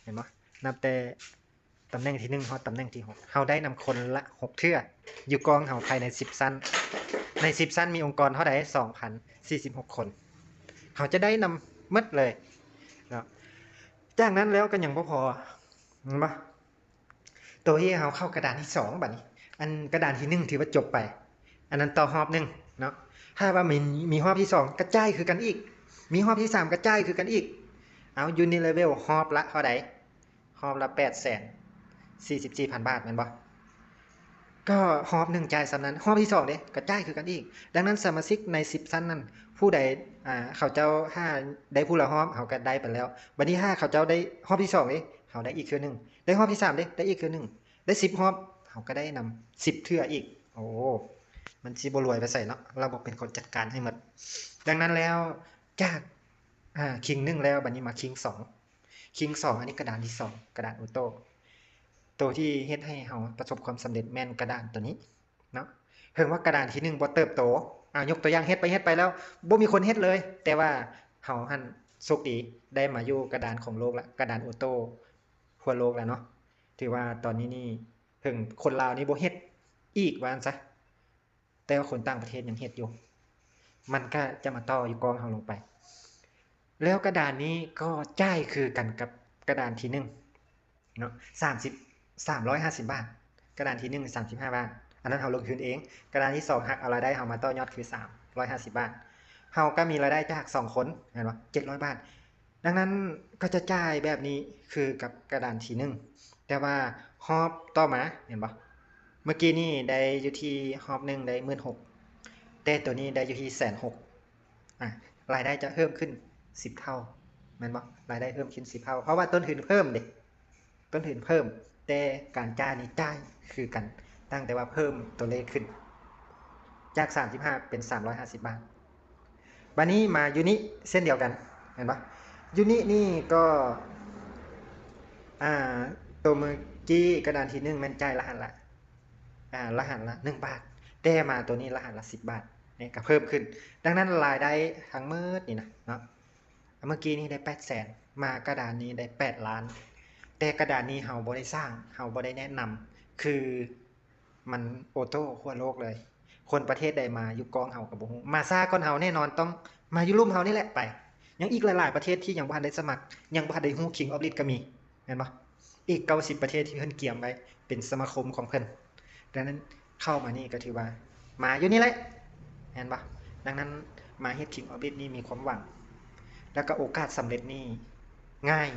ເຫັນບໍ່? ນັບແຕ່ຕຳແໜ່ງທີໜຶ່ງຮອດຕຳແໜ່ງທີຫົກ ເຮົາໄດ້ນຳຄົນລະຫົກເທື່ອ ຢູ່ກ້ອງເຮົາພາຍໃນສິບຊັ້ນ ໃນສິບຊັ້ນມີອົງກອນເທົ່າໃດ? ສອງພັນສີ່ສິບຫົກຄົນ ເຮົາຈະໄດ້ນຳໝົດເລີຍເນາະ. ຈາກນັ້ນແລ້ວກໍຍັງບໍ່ພໍ ເຫັນບໍ່? ໂຕທີ່ເຮົາເຂົ້າກະດານທີສອງບາດນີ້ ອັນກະດານທີໜຶ່ງຖືວ່າຈົບໄປ ອັນນັ້ນຕໍ່ຮອບໜຶ່ງເນາະ. ຖ້າວ່າມີ ມີຮອບທີສອງກໍຈ່າຍຄືກັນອີກ ມີຮອບທີສາມກໍຈ່າຍຄືກັນອີກ. ເອົາ ຢູນິດເລເວວຮອບລະເທົ່າໃດ? ຮອບລະແປດແສນສີ່ສິບສີ່ພັນບາດແມ່ນບໍ່? ກໍຮອບໜຶ່ງຈ່າຍສ່ຳນັ້ນ ຮອບທີສອງເດ້ ກໍຈ່າຍຄືກັນອີກ. ດັ່ງນັ້ນສະມາຊິກໃນສິບຊັ້ນນັ້ນ ຜູ້ໃດ ອ່າ ເຂົາເຈົ້າຖ້າໄດ້ຜູ້ລະຮອບ ເຮົາກໍໄດ້ໄປແລ້ວ. ບາດນີ້ຖ້າເຂົາເຈົ້າໄດ້ຮອບທີສອງເດ້ ເຮົາໄດ້ອີກເທື່ອໜຶ່ງ ໄດ້ຮອບທີສາມເດ້ ໄດ້ອີກເທື່ອໜຶ່ງ ໄດ້ສິບຮອບ ເຮົາກໍໄດ້ນຳສິບເທື່ອອີກ. ໂອ້ ມັນຊິບໍ່ລວຍໄປໃສເນາະ ລະບົບເປັນຄົນຈັດການໃຫ້ໝົດ. ດັ່ງນັ້ນແລ້ວ ຈາກ ອ່າ ຄິງໜຶ່ງແລ້ວ ບາດນີ້ມາຄິງສອງ ຄິງສອງ ອັນນີ້ກະດານທີສອງ ກະດານໂອໂຕ້ ໂຕທີ່ເຮັດໃຫ້ເຮົາປະສົບຄວາມສຳເລັດແມ່ນກະດານໂຕນີ້ເນາະ. ເຖິງວ່າກະດານທີໜຶ່ງບໍ່ເຕີບໂຕ ອາ ຍົກຕົວຢ່າງເຮັດໄປເຮັດໄປແລ້ວ ບໍ່ມີຄົນເຮັດເລີຍ ແຕ່ວ່າເຮົາຫັ້ນໂຊກດີ ໄດ້ມາຢູ່ກະດານຂອງໂລກລະ ກະດານໂອໂຕ້ທົ່ວໂລກລະເນາະ. ຖືວ່າຕອນນີ້ນີ້ ເຖິງຄົນລາວນີ້ບໍ່ເຮັດອີກວ່າຊັ້ນຊະ ແຕ່ວ່າຄົນຕ່າງປະເທດຍັງເຮັດຢູ່ ມັນກະຈະມາຕໍ່ຢູ່ກ້ອງເຮົາລົງໄປ. ແລ້ວກະດານນີ້ກໍຈ່າຍຄືກັນກັບກະດານທີໜຶ່ງເນາະ ສາມສິບ ສາມຮ້ອຍຫ້າສິບບາດ. ກະດານທີໜຶ່ງ ສາມສິບຫ້າບາດ ອັນນັ້ນເຮົາລົງທຶນເອງ. ກະດານທີສອງ ຫາກເອົາລາຍໄດ້ເຮົາມາຕໍ່ຍອດຄືສາມຮ້ອຍຫ້າສິບບາດ. ເຮົາກໍມີລາຍໄດ້ຈາກສອງຄົນ ແມ່ນບໍ່ ເຈັດຮ້ອຍບາດ. ດັ່ງນັ້ນກໍຈະຈ່າຍແບບນີ້ຄືກັບກະດານທີໜຶ່ງ ແຕ່ວ່າຮອບຕໍ່ມາ ເຫັນບໍ່ ເມື່ອກີ້ນີ້ໄດ້ຢູ່ທີ່ຮອບໜຶ່ງໄດ້ໝື່ນຫົກ ແຕ່ໂຕນີ້ໄດ້ຢູ່ທີ່ແສນຫົກ. ອາ ລາຍໄດ້ຈະເພີ່ມຂຶ້ນສິບເທົ່າ ແມ່ນບໍ່? ລາຍໄດ້ເພີ່ມຂຶ້ນສິບເທົ່າ ເພາະວ່າຕົ້ນທຶນເພີ່ມເດ້ ຕົ້ນທຶນເພີ່ມ ແຕ່ການຈ່າຍນີ້ຈ່າຍຄືກັນ ຕ່າງແຕ່ວ່າເພີ່ມຕົວເລກຂຶ້ນຈາກສາມສິບຫ້າເປັນສາມຮ້ອຍຫ້າສິບບາດ. ບາດນີ້ມາຢູນິເຊັ່ນດຽວກັນ ແມ່ນບໍ່? ຢູນິນີ້ກໍ ອາ ໂຕເມື່ອກີ້ກະດານທີໜຶ່ງແມ່ນຈ່າຍລະຫັດລະ ອາ ລະຫັດລະໜຶ່ງບາດ ແຕ່ມາໂຕນີ້ລະຫັດລະສິບບາດ ນີ້ກໍເພີ່ມຂຶ້ນ. ດັ່ງນັ້ນລາຍໄດ້ທັງໝົດນີ້ນະເນາະ ເມື່ອກີ້ນີ້ໄດ້ແປດແສນ ມາກະດານນີ້ໄດ້ແປດລ້ານ. ແຕ່ກະດານນີ້ເຮົາບໍ່ໄດ້ສ້າງ ເຮົາບໍ່ໄດ້ແນະນຳ ຄືມັນໂອໂຕ້ທົ່ວໂລກເລີຍ. ຄົນປະເທດໃດມາຢູ່ກ້ອງເຮົາກໍບໍ່ຮູ້ ມາຊ້າກ່ອນເຮົາແນ່ນອນ ຕ້ອງມາຢູ່ລຸ່ມເຮົານີ້ແຫຼະໄປ. ຍັງອີກຫຼາຍໆປະເທດທີ່ຍັງບໍ່ທັນໄດ້ສະໝັກ ຍັງບໍ່ທັນໄດ້ຮູ້ King of Lead ກໍມີ ແມ່ນບໍ່? ອີກເກົ້າສິບປະເທດທີ່ເພິ່ນກຽມໄວ້ເປັນສະມາຄົມຂອງເພິ່ນ. ດັ່ງນັ້ນເຂົ້າມານີ້ກໍຖືວ່າມາຢູ່ນີ້ແຫຼະ ແມ່ນບໍ່? ດັ່ງນັ້ນມາເຮັດ King of Lead ນີ້ມີຄວາມຫວັງ ແລ້ວກໍໂອກາດສຳເລັດນີ້ງ່າຍ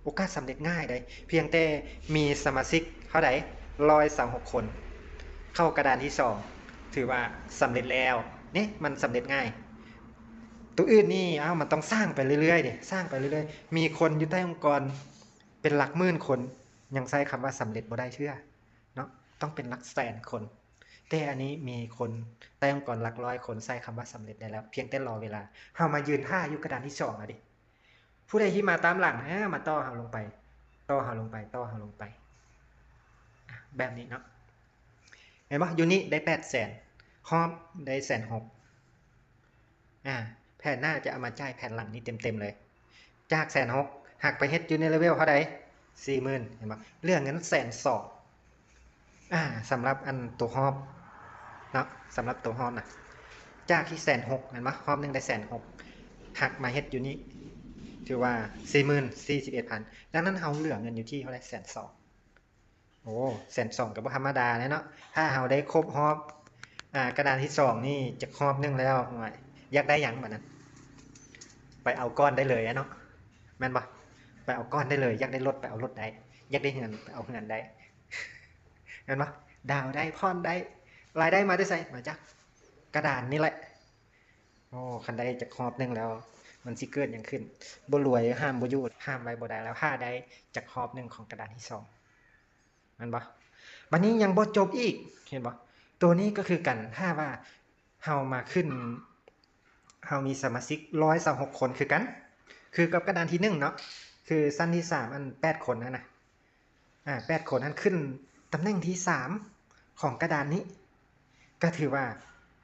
ໂອກາດສຳເລັດງ່າຍໃດ໋. ພຽງແຕ່ມີສະມາຊິກເທົ່າໃດ ຮ້ອຍຊາວຫົກຄົນ ເຂົ້າກະດານທີສອງ ຖືວ່າສຳເລັດແລ້ວເນາະ ມັນສຳເລັດງ່າຍ. ໂຕອື່ນນີ້ ເອົ້າ ມັນຕ້ອງສ້າງໄປເລື້ອຍໆເດ ສ້າງໄປເລື້ອຍໆ. ມີຄົນຢູ່ໃຕ້ອົງກອນເປັນຫຼັກໝື່ນຄົນ ຍັງໃຊ້ຄຳວ່າສຳເລັດບໍ່ໄດ້ເທື່ອເນາະ ຕ້ອງເປັນຫຼັກແສນຄົນ. ແຕ່ອັນນີ້ມີຄົນໃຕ້ອົງກອນຫຼັກຮ້ອຍຄົນໃຊ້ຄຳວ່າສຳເລັດໄດ້ແລ້ວ ພຽງແຕ່ລໍເວລາ. ເຮົາມາຢືນຖ້າຢູ່ກະດານທີສອງລະເດ. ຜູ້ໃດທີ່ມາຕາມຫຼັງ ອາ ມາຕໍ່ເຮົາລົງໄປ ຕໍ່ເຮົາລົງໄປ ຕໍ່ເຮົາລົງໄປ ອາ ແບບນີ້ເນາະ ເຫັນບໍ່? ຢູ່ນີ້ໄດ້ແປດແສນ ຮອບໄດ້ແສນຫົກ ອາ ແຜ່ນໜ້າຈະເອົາມາຈ່າຍແຜ່ນຫຼັງນີ້ເຕັມໆເລີຍ ຈາກແສນຫົກ ຫາກໄປເຮັດຢູ່ໃນເລເວວເທົ່າໃດ ສີ່ໝື່ນ ເຫັນບໍ່? ເຫຼືອເງິນແສນສອງ ອາ ສຳລັບອັນໂຕຮອບເນາະ ສຳລັບໂຕຮອບນະ ຈາກທີ່ແສນຫົກ ແມ່ນບໍ່? ຮອບໜຶ່ງໄດ້ແສນຫົກ ຫາກມາເຮັດຢູ່ນີ້ ຖືວ່າສີ່ໝື່ນສີ່ສິບເອັດພັນ. ດັ່ງນັ້ນເຮົາເຫຼືອເງິນຢູ່ທີ່ເທົ່າໃດ? ແສນສອງ. ໂອ້ ແສນສອງກໍບໍ່ທຳມະດາແລ້ວເນາະ ຖ້າເຮົາໄດ້ຄົບຮອບ ອາ ກະດານທີສອງນີ້ຈັກຮອບໜຶ່ງແລ້ວ ໂອ້ຍ ຢາກໄດ້ຫຍັງບາດນັ້ນ ໄປເອົາກ່ອນໄດ້ເລີຍເນາະ ແມ່ນບໍ່? ໄປເອົາກ່ອນໄດ້ເລີຍ ຢາກໄດ້ລົດ ໄປເອົາລົດໄດ້ ຢາກໄດ້ເຮືອນ ໄປເອົາເຮືອນໄດ້ ແມ່ນບໍ່? ດາວໄດ້ ຜ່ອນໄດ້ ລາຍໄດ້ມາແຕ່ໃສ? ມາຈາກກະດານນີ້ແຫຼະ. ໂອ້ ຄັນໄດ້ຈັກຮອບໜຶ່ງແລ້ວ ມັນຊິເກີດຫຍັງຂຶ້ນ? ບໍ່ລວຍຫ້າມບໍ່ຢູ່ ຫ້າມໄວ້ບໍ່ໄດ້ແລ້ວ ຖ້າໄດ້ຈັກຮອບໜຶ່ງຂອງກະດານທີສອງ ແມ່ນບໍ່? ບັດນີ້ຍັງບໍ່ຈົບອີກ ເຫັນບໍ່? ໂຕນີ້ກໍຄືກັນ ຖ້າວ່າເຮົາມາຂຶ້ນ ເຮົາມີສະມາຊິກຮ້ອຍຊາວຫົກຄົນຄືກັນ ຄືກັບກະດານທີໜຶ່ງເນາະ ຄືຊັ້ນທີສາມ ອັນແປດຄົນຫັ້ນນະ ອາ ແປດຄົນຫັ້ນຂຶ້ນຕຳແໜ່ງທີສາມຂອງກະດານນີ້ ກໍຖືວ່າ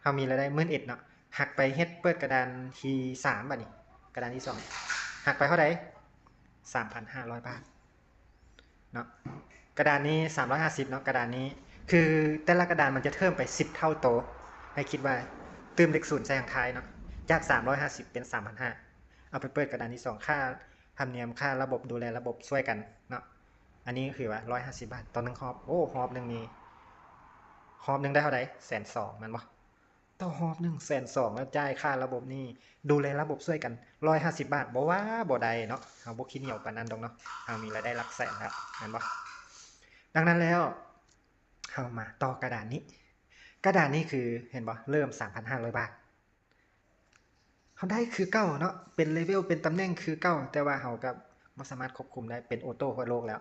ເຮົາມີລາຍໄດ້ໝື່ນເອັດເນາະ ຫາກໄປເຮັດເປີດກະດານທີສາມ ບາດນີ້ກະດານທີສອງ ຫາກໄປເທົ່າໃດ? ສາມພັນຫ້າຮ້ອຍບາດເນາະ ກະດານນີ້ສາມຮ້ອຍຫ້າສິບເນາະ ກະດານນີ້ ຄືແຕ່ລະກະດານມັນຈະເພີ່ມໄປສິບເທົ່າໂຕ ໃຫ້ຄິດວ່າຕື່ມເລກສູນໃສ່ຂ້າງທ້າຍເນາະ ຈາກສາມຮ້ອຍຫ້າສິບເປັນສາມພັນຫ້າ ເອົາໄປເປີດກະດານທີສອງ ຄ່າທຳນຽມ ຄ່າລະບົບ ດູແລລະບົບຊ່ວຍກັນເນາະ ອັນນີ້ກໍຄືວ່າຮ້ອຍຫ້າສິບບາດຕໍ່ໜຶ່ງຮອບ. ໂອ້ ຮອບໜຶ່ງນີ້ ຮອບໜຶ່ງໄດ້ເທົ່າໃດ? ແສນສອງ ແມ່ນບໍ່? ຕໍ່ຮອບໜຶ່ງແສນສອງ ແລ້ວຈ່າຍຄ່າລະບົບນີ້ ດູແລລະບົບຊ່ວຍກັນຮ້ອຍຫ້າສິບບາດ ບໍ່ວ່າບໍ່ໄດ້ເນາະ ເຮົາບໍ່ຂີ້ໜຽວປານນັ້ນດອກເນາະ ເຮົາມີລາຍໄດ້ຫຼັກແສນແລ້ວ ແມ່ນບໍ່? ດັ່ງນັ້ນແລ້ວ ເຮົາມາຕໍ່ກະດານນີ້ ກະດານນີ້ຄື ເຫັນບໍ່? ເລີ່ມສາມພັນຫ້າຮ້ອຍບາດ ເຮົາໄດ້ຄືເກົ່າເນາະ ເປັນເລເວວ ເປັນຕຳແໜ່ງຄືເກົ່າ ແຕ່ວ່າເຮົາກໍບໍ່ສາມາດຄວບຄຸມໄດ້ ເປັນໂອໂຕ້ທົ່ວໂລກແລ້ວ.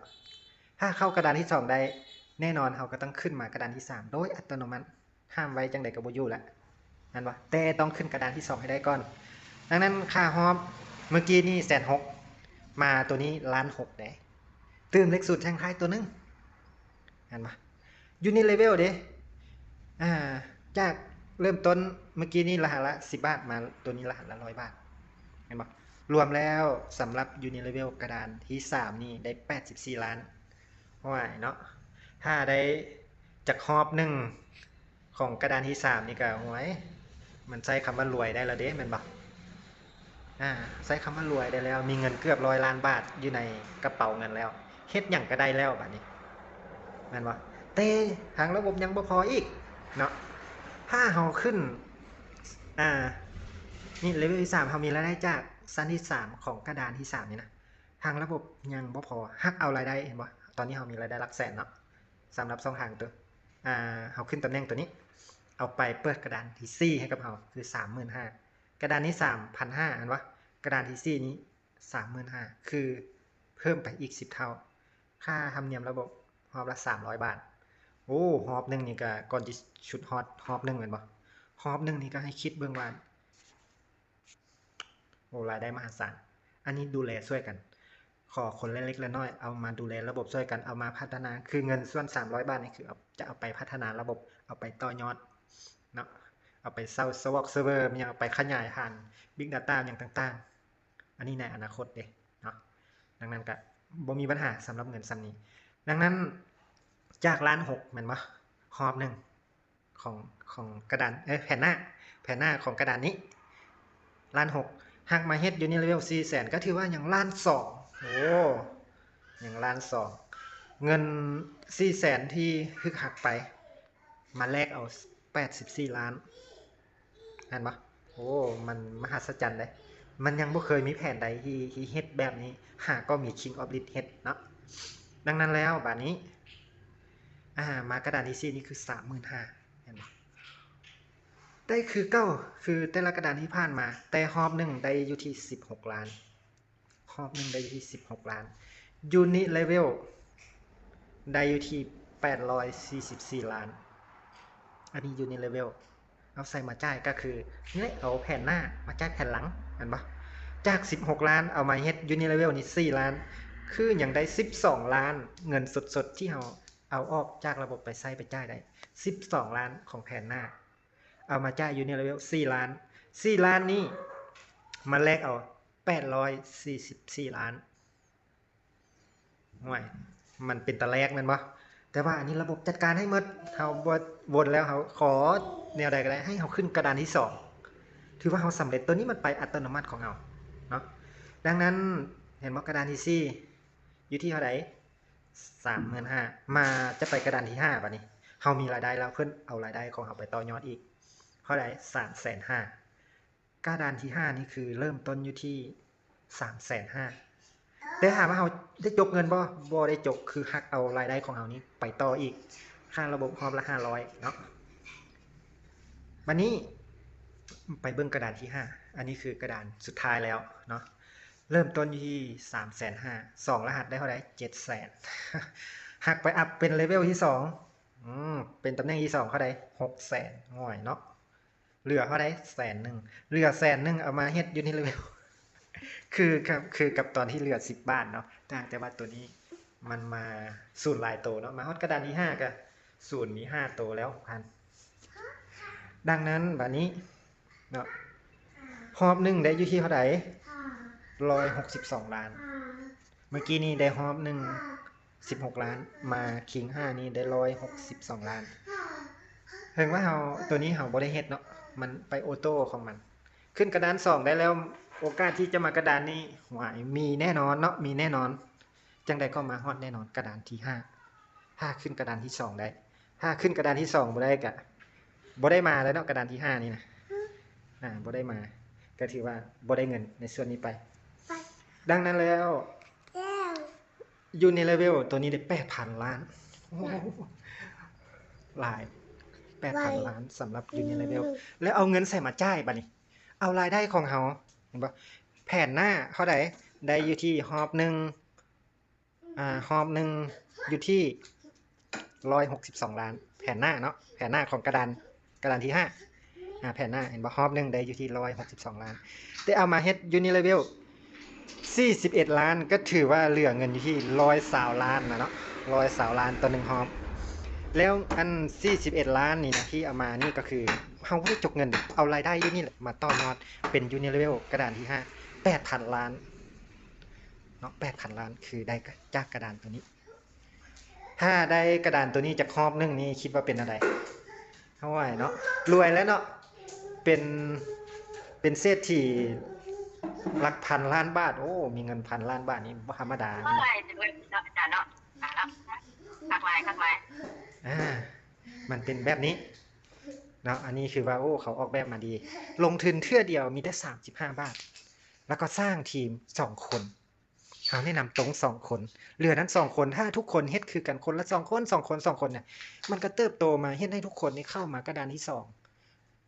ຖ້າເຂົ້າກະດານທີສອງໄດ້ ແນ່ນອນເຮົາກໍຕ້ອງຂຶ້ນມາກະດານທີສາມໂດຍອັດຕະໂນມັດ ຫ້າມໄວ້ຈັ່ງໃດກໍບໍ່ຢູ່ລະ ແມ່ນບໍ່? ແຕ່ຕ້ອງຂຶ້ນກະດານທີສອງໃຫ້ໄດ້ກ່ອນ. ດັ່ງນັ້ນຄ່າຮອບເມື່ອກີ້ນີ້ແສນຫົກ ມາໂຕນີ້ລ້ານຫົກເດ້ ຕື່ມເລກສູນແທ່ງທ້າຍໂຕໜຶ່ງ ແມ່ນບໍ່? ຢູ່ໃນເລເວວເດ້ ອາ ຈາກເລີ່ມຕົ້ນເມື່ອກີ້ນີ້ລະຫັດລະສິບບາດ ມາໂຕນີ້ລະຫັດລະຮ້ອຍບາດ ແມ່ນບໍ່? ລວມແລ້ວສຳລັບຢູ່ໃນເລເວວກະດານທີສາມນີ້ໄດ້ແປດສິບສີ່ລ້ານ. ໂອ້ຍເນາະ ຖ້າໄດ້ຈັກຮອບໜຶ່ງຂອງກະດານທີສາມນີ້ກໍ ໂອ້ຍ ມັນໃຊ້ຄຳວ່າລວຍໄດ້ແລ້ວເດ້ ແມ່ນບໍ່? ອາ ໃຊ້ຄຳວ່າລວຍໄດ້ແລ້ວ, ມີເງິນເກືອບຮ້ອຍລ້ານບາດຢູ່ໃນກະເປົາເງິນແລ້ວ, ເຮັດຫຍັງກໍໄດ້ແລ້ວບາດນີ້ ແມ່ນບໍ່? ແຕ່ທາງລະບົບຍັງບໍ່ພໍອີກເນາະ. ຖ້າເຮົາຂຶ້ນ ອາ ນີ້ເລເວວທີສາມ ເຮົາມີລາຍໄດ້ຈາກຊັ້ນທີສາມຂອງກະດານທີສາມນີ້ນະ, ທາງລະບົບຍັງບໍ່ພໍ, ຫັກເອົາລາຍໄດ້ ເຫັນບໍ່? ຕອນນີ້ເຮົາມີລາຍໄດ້ຫຼັກແສນເນາະ ສຳລັບຊ່ອງທາງໂຕ ອາ ເຮົາຂຶ້ນຕຳແໜ່ງໂຕນີ້ ເອົາໄປເປີດກະດານທີສີ່ໃຫ້ກັບເຮົາ ຄືສາມໝື່ນຫ້າ ກະດານນີ້ສາມພັນຫ້າ ແມ່ນບໍ່? ກະດານທີສີ່ນີ້ສາມໝື່ນຫ້າ ຄືເພີ່ມໄປອີກສິບເທົ່າ. ຄ່າທຳນຽມລະບົບຮອບລະສາມຮ້ອຍບາດ. ໂອ້ ຮອບໜຶ່ງນີ້ກະ ກ່ອນຊິຊຸດຮອດຮອບໜຶ່ງແມ່ນບໍ່? ຮອບໜຶ່ງນີ້ກະໃຫ້ຄິດເບິ່ງວ່າ ໂອ້ ລາຍໄດ້ມະຫາສານ. ອັນນີ້ດູແລຊ່ວຍກັນ, ຂໍຄົນລະເລັກລະນ້ອຍເອົາມາດູແລລະບົບຊ່ວຍກັນ, ເອົາມາພັດທະນາ. ຄືເງິນສ່ວນສາມຮ້ອຍບາດນີ້ ຄືເອົາ ຈະເອົາໄປພັດທະນາລະບົບ, ເອົາໄປຕໍ່ຍອດເນາະ, ເອົາໄປເຊົ່າ Swarm Server ຫຍັງ, ເອົາໄປຂະຫຍາຍຖານ Big Data ຫຍັງຕ່າງໆ. ອັນນີ້ໃນອະນາຄົດເດ້ເນາະ. ດັ່ງນັ້ນກະບໍ່ມີບັນຫາສຳລັບເງິນສ່ຳນີ້. ດັ່ງນັ້ນ ຈາກລ້ານຫົກ ແມ່ນບໍ່? ຮອບໜຶ່ງ ຂອງ ຂອງກະດານ ເອີ ແຜ່ນໜ້າ ແຜ່ນໜ້າຂອງກະດານນີ້ ລ້ານຫົກ ຫາກມາເຮັດ Unilevel ສີ່ແສນ ກໍຖືວ່າຍັງລ້ານສອງ. ໂອ້ ຍັງລ້ານສອງ. ເງິນສີ່ແສນທີ່ຮຶກຫັກໄປ ມາແລກເອົາແປດສິບສີ່ລ້ານ ແມ່ນບໍ່? ໂອ້ ມັນມະຫັດສະຈັນເດ້. ມັນຍັງບໍ່ເຄີຍມີແຜນໃດທີ່ ທີ່ເຮັດແບບນີ້, ຫາກໍມີ King of List ເຮັດເນາະ. ດັ່ງນັ້ນແລ້ວ ບາດນີ້ ອາ ມາກະດານທີສີ່ນີ້ຄືສາມໝື່ນຫ້າ ເຫັນບໍ່? ໄດ້ຄືເກົ່າ ຄືແຕ່ລະກະດານທີ່ຜ່ານມາ, ແຕ່ຮອບໜຶ່ງໄດ້ຢູ່ທີ່ສິບຫົກລ້ານ. ຮອບໜຶ່ງໄດ້ຢູ່ທີ່ສິບຫົກລ້ານ. Unilevel ໄດ້ຢູ່ທີ່ແປດຮ້ອຍສີ່ສິບສີ່ລ້ານ. ອັນນີ້ Unilevel ເອົາໃສ່ມາຈ່າຍກໍຄືນີ້ແຫຼະ, ເອົາແຜ່ນໜ້າມາຈ່າຍແຜ່ນຫຼັງ ແມ່ນບໍ່? ຈາກສິບຫົກລ້ານ ເອົາມາເຮັດ Unilevel ນີ້ສີ່ລ້ານ, ຄືຍັງໄດ້ສິບສອງລ້ານເງິນສົດໆ ທີ່ເຮົາເອົາອອກຈາກລະບົບໄປໃຊ້ໄປຈ່າຍໄດ້. ສິບສອງລ້ານຂອງແຜ່ນໜ້າ ເອົາມາຈ່າຍ Unilevel ສີ່ລ້ານ. ສີ່ລ້ານນີ້ມາແລກເອົາ ແປດຮ້ອຍສີ່ສິບສີ່ລ້ານ. ໂອ້ຍ ມັນເປັນຕາແລກແມ່ນບໍ່? ແຕ່ວ່າອັນນີ້ລະບົບຈັດການໃຫ້ໝົດ, ເຮົາບໍ່ວົນແລ້ວ, ເຮົາຂໍແນວໃດກໍໄດ້ ໃຫ້ເຮົາຂຶ້ນກະດານທີສອງ. ຖືວ່າເຮົາສຳເລັດ, ໂຕນີ້ມັນໄປອັດຕະໂນມັດຂອງເຮົາເນາະ. ດັ່ງນັ້ນ ເຫັນບໍ່ ກະດານທີສີ່ ຢູ່ທີ່ເທົ່າໃດ? ສາມໝື່ນຫ້າ. ມາຈະໄປກະດານທີຫ້າບາດນີ້, ເຮົາມີລາຍໄດ້ແລ້ວ, ເພິ່ນເອົາລາຍໄດ້ຂອງເຮົາໄປຕໍ່ຍອດອີກ. ເທົ່າໃດ? ສາມແສນຫ້າ. ກະດານທີຫ້ານີ້ຄືເລີ່ມຕົ້ນຢູ່ທີ່ສາມແສນຫ້າ. ແຕ່ຖາມວ່າເຮົາໄດ້ຈົກເງິນບໍ່? ບໍ່ໄດ້ຈົກ, ຄືຫັກເອົາລາຍໄດ້ຂອງເຮົານີ້ໄປຕໍ່ອີກ, ຄ່າລະບົບຮອບລະຫ້າຮ້ອຍເນາະ. ບາດນີ້ໄປເບິ່ງກະດານທີຫ້າ, ອັນນີ້ຄືກະດານສຸດທ້າຍແລ້ວເນາະ. ເລີ່ມຕົ້ນຢູ່ທີ່ສາມແສນຫ້າ, ສອງລະຫັດໄດ້ເທົ່າໃດ? ເຈັດແສນ. ຫັກໄປອັບເປັນເລເວວທີສອງ, ອືມ ເປັນຕຳແໜ່ງທີສອງເທົ່າໃດ? ຫົກແສນ. ໂອ້ຍເນາະ. ເຫຼືອເທົ່າໃດ? ແສນໜຶ່ງ. ເຫຼືອແສນໜຶ່ງ ເອົາມາເຮັດ Unilevel ຄືກັບ ຄືກັບຕອນທີ່ເຫຼືອສິບບາດເນາະ, ຕ່າງແຕ່ວ່າໂຕນີ້ມັນມາສູນຫຼາຍໂຕເນາະ. ມາຮອດກະດານທີຫ້າກະສູນມີຫ້າໂຕແລ້ວ. ດັ່ງນັ້ນບາດນີ້ເນາະ, ຮອບໜຶ່ງໄດ້ຢູ່ທີ່ເທົ່າໃດ? ຮ້ອຍຫົກສິບສອງລ້ານ. ເມື່ອກີ້ນີ້ໄດ້ຮອບໜຶ່ງ ສິບຫົກລ້ານ, ມາຄິງຫ້ານີ້ໄດ້ຮ້ອຍຫົກສິບສອງລ້ານ. ເຖິງວ່າເຮົາ ໂຕນີ້ເຮົາບໍ່ໄດ້ເຮັດເນາະ, ມັນໄປໂອໂຕ້ຂອງມັນ. ຂຶ້ນກະດານສອງໄດ້ແລ້ວ, ໂອກາດທີ່ຈະມາກະດານນີ້ ຫວາຍ ມີແນ່ນອນເນາະ, ມີແນ່ນອນ. ຈັ່ງໃດກໍມາຮອດແນ່ນອນກະດານທີຫ້າ. ຖ້າຂຶ້ນກະດານທີສອງໄດ້, ຖ້າຂຶ້ນກະດານທີສອງບໍ່ໄດ້ກະບໍ່ໄດ້ມາແລ້ວເນາະ, ກະດານທີຫ້ານີ້ນະ. ອາ ບໍ່ໄດ້ມາ ກະຖືວ່າບໍ່ໄດ້ເງິນໃນສ່ວນນີ້ໄປ. ດັ່ງນັ້ນແລ້ວ Unilevel ໂຕນີ້ໄດ້ແປດພັນລ້ານ. ໂອ້ ຫຼາຍ ແປດພັນລ້ານສຳລັບ Unilevel. ແລ້ວເອົາເງິນໃສມາຈ່າຍບາດນີ້? ເອົາລາຍໄດ້ຂອງເຮົາ ເຫັນບໍ່? ແຜ່ນໜ້າເທົ່າໃດ? ໄດ້ຢູ່ທີ່ຮອບໜຶ່ງ ອາ ຮອບໜຶ່ງຢູ່ທີ່ຮ້ອຍຫົກສິບສອງລ້ານ. ແຜ່ນໜ້າເນາະ, ແຜ່ນໜ້າຂອງກະດານ ກະດານທີຫ້າ ອາ ແຜ່ນໜ້າ ເຫັນບໍ່? ຮອບໜຶ່ງໄດ້ຢູ່ທີ່ຮ້ອຍຫົກສິບສອງລ້ານ, ແຕ່ເອົາມາເຮັດ Unilevel ສີ່ສິບເອັດລ້ານ ກໍຖືວ່າເຫຼືອເງິນຢູ່ທີ່ຮ້ອຍຊາວລ້ານນະເນາະ, ຮ້ອຍຊາວລ້ານຕໍ່ໜຶ່ງຮອບ. ແລ້ວອັນສີ່ສິບເອັດລ້ານນີ້ນະ ທີ່ເອົາມານີ້ກໍຄືເຮົາບໍ່ໄດ້ຈົກເງິນເດ້, ເອົາລາຍໄດ້ຢູ່ນີ້ແຫຼະມາຕໍ່ຍອດເປັນ Unilevel ກະດານທີຫ້າ ແປດພັນລ້ານເນາະ, ແປດພັນລ້ານ ຄືໄດ້ຈາກກະດານໂຕນີ້. ຖ້າໄດ້ກະດານໂຕນີ້ຈັກຮອບໜຶ່ງນີ້ ຄິດວ່າເປັນແນວໃດ? ໂອ້ຍເນາະ, ລວຍແລ້ວເນາະ, ເປັນ ເປັນເສດຖີ ຫຼັກພັນລ້ານບາດ. ໂອ້ ມີເງິນພັນລ້ານບາດນີ້ບໍ່ທຳມະດາ. ເອີ ເນາະ ອາຈານເນາະ. ຄັກຫຼາຍ ຄັກຫຼາຍ. ອາ ມັນເປັນແບບນີ້ເນາະ. ອັນນີ້ຄືວ່າ ໂອ້ ເຂົາອອກແບບມາດີ. ລົງທຶນເທື່ອດຽວມີແຕ່ສາມສິບຫ້າບາດ ແລ້ວກໍສ້າງທີມສອງຄົນ. ເຮົາແນະນຳຕົງສອງຄົນ ເຫຼືອນັ້ນສອງຄົນ. ຖ້າທຸກຄົນເຮັດຄືກັນ ຄົນລະສອງຄົນ ສອງຄົນ ສອງຄົນນະ ມັນກໍເຕີບໂຕມາ ເຮັດໃຫ້ທຸກຄົນນີ້ເຂົ້າມາກະດານທີສອງ.